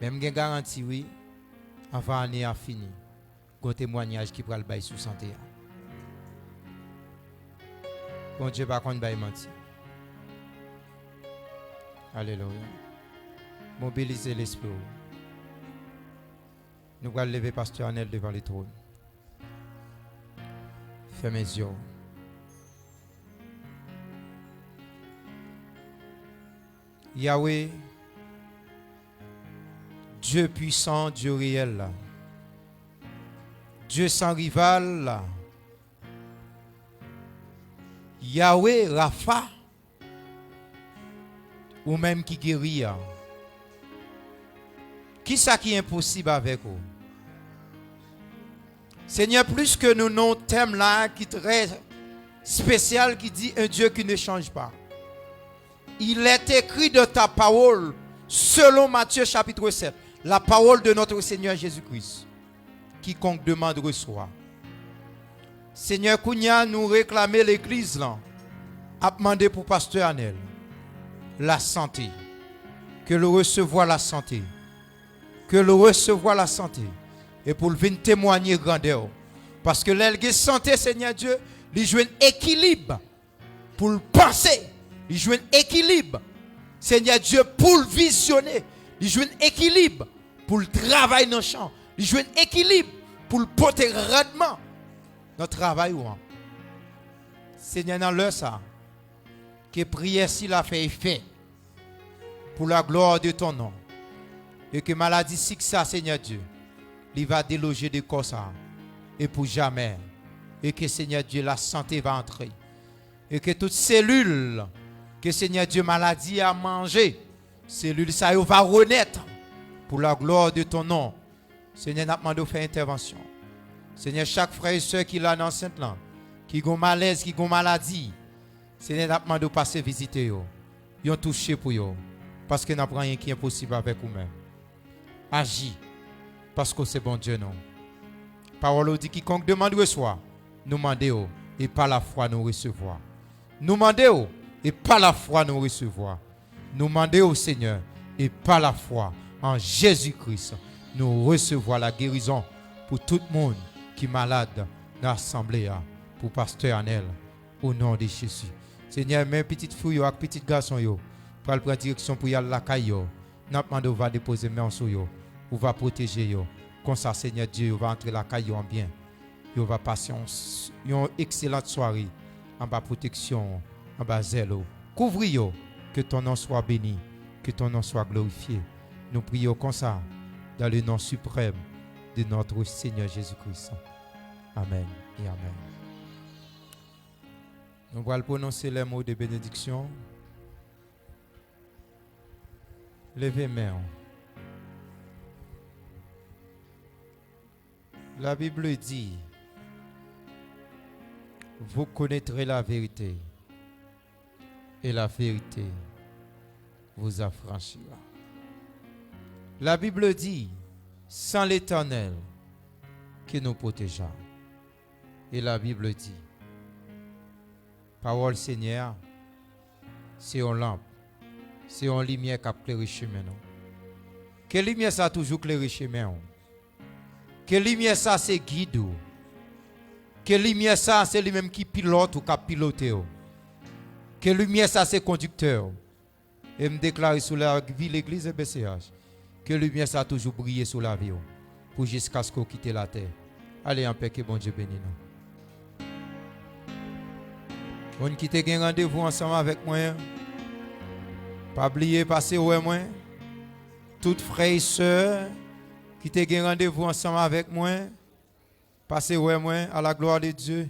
Men m gen garanti, wi, anvan ane a fini, gon temwanyaj ki pral bay sou sante a. Bondye pa konn bay manti. Alelouya. Mobilize lespri w. Nou pral leve pastè Anèl devan letwòn. Fèmen zye w. Yahweh, Dye pwisan, Dye reyèl la, Dye san rival la, Yahweh Rapha, ou menm ki geri a, kisa ki enposib avèk ou? Senyè, plis ke nou nan yon tèm la ki trè espesyal, ki di un Dieu qui ne change pas. Il est écrit dans ta parole, selon Matthieu chapitre sept, la parole de notre Seigneur Jésus-Christ. Quiconque demande reçoit. Senyè, kounye a nou reklame legliz lan ap mande pou pastè Anèl lasante. Ke l resevwa lasante. Ke l resevwa lasante. E pou l vin temwanye grandè w. Paske lè l gen sante, Senyè Dye, li jwenn ekilib pou l panse. Li jwenn ekilib, Senyè Dye, pou l vizyonnen. Li jwenn ekilib pou l travay nan chan. Li jwenn ekilib pou l pote randman nan travay ou an. Senyè, nan lè sa, ke priyè sila fè efè pour la gloire de ton nom. E ke maladi sik sa, Senyè Dye, li va deloje de kò sa, e pou jamè. E ke, Senyè Dye, lasante va antre. E ke tout selil ke, Senyè Dye, maladi a manje, selil sa yo va renèt pour la gloire de ton nom. Senyè, n ap mande w fè entèvansyon. Senyè, chak frè e sè ki la nan ansent lan, ki gon malèz, ki gon maladi, Senyè, n ap mande w pase vizite yo. Yon touche pou yo. Paske n ap anyen ki enposib avèk ou menm. Aji, paske w se Bondye nou. Pawòl ou di, quiconque demande reçoit. Nou mande w, e pa lafwa nou resevwa. Nou mande w, e pa lafwa nou resevwa. Nou mande w, Senyè, e pa lafwa an Jezi Kris, nou resevwa lagerizon pou tout moun ki malad nan asanble a, pou pastè Anèl, o non de Jezi. Senyè, men pitit fi w yo ak pitit gason yo pral pran direksyon pou y al lakay yo. N ap mande w va depoze men w sou yo, ou va pwoteje yo. Konsa, Senyè Dye, yo va antre lakay yo an byen. Yo va pase yon, s- yon ekselant sware anba pwoteksyon w, anba zèl ou. Kouvri yo, que ton nom soit béni, que ton nom soit glorifié. Nou priye w konsa, dans le nom suprême de notre Seigneur Jésus-Christ. Amen et amen. Nou pral pwononse les mots de bénédiction. Leve men w. La Bible dit, vous connaîtrez la vérité, et la vérité vous affranchira. La Bible dit, sans l'Éternel qui nous protégea. Et la Bible dit, pawòl Senyè a, se yon lanp, se yon limyè k ap klere chemen nou. Ke limyè sa toujou klere chemen w. Ke limyè sa se gid ou. Ke limyè sa se li menm ki pilòt ou, k ap pilote w. Ke limyè sa se kondiktè w. E m deklare sou lavi legliz E B C H, ke limyè sa toujou briye sou lavi w, pou jiskaske w kite latè. Ale anpè, ke Bondye beni nou. Moun ki te gen randevou ansanm avèk mwen, pa bliye pase wè mwen. Tout frè e sè ki te gen randevou ansanm avèk mwen, pase wè mwen, à la gloire de Dieu.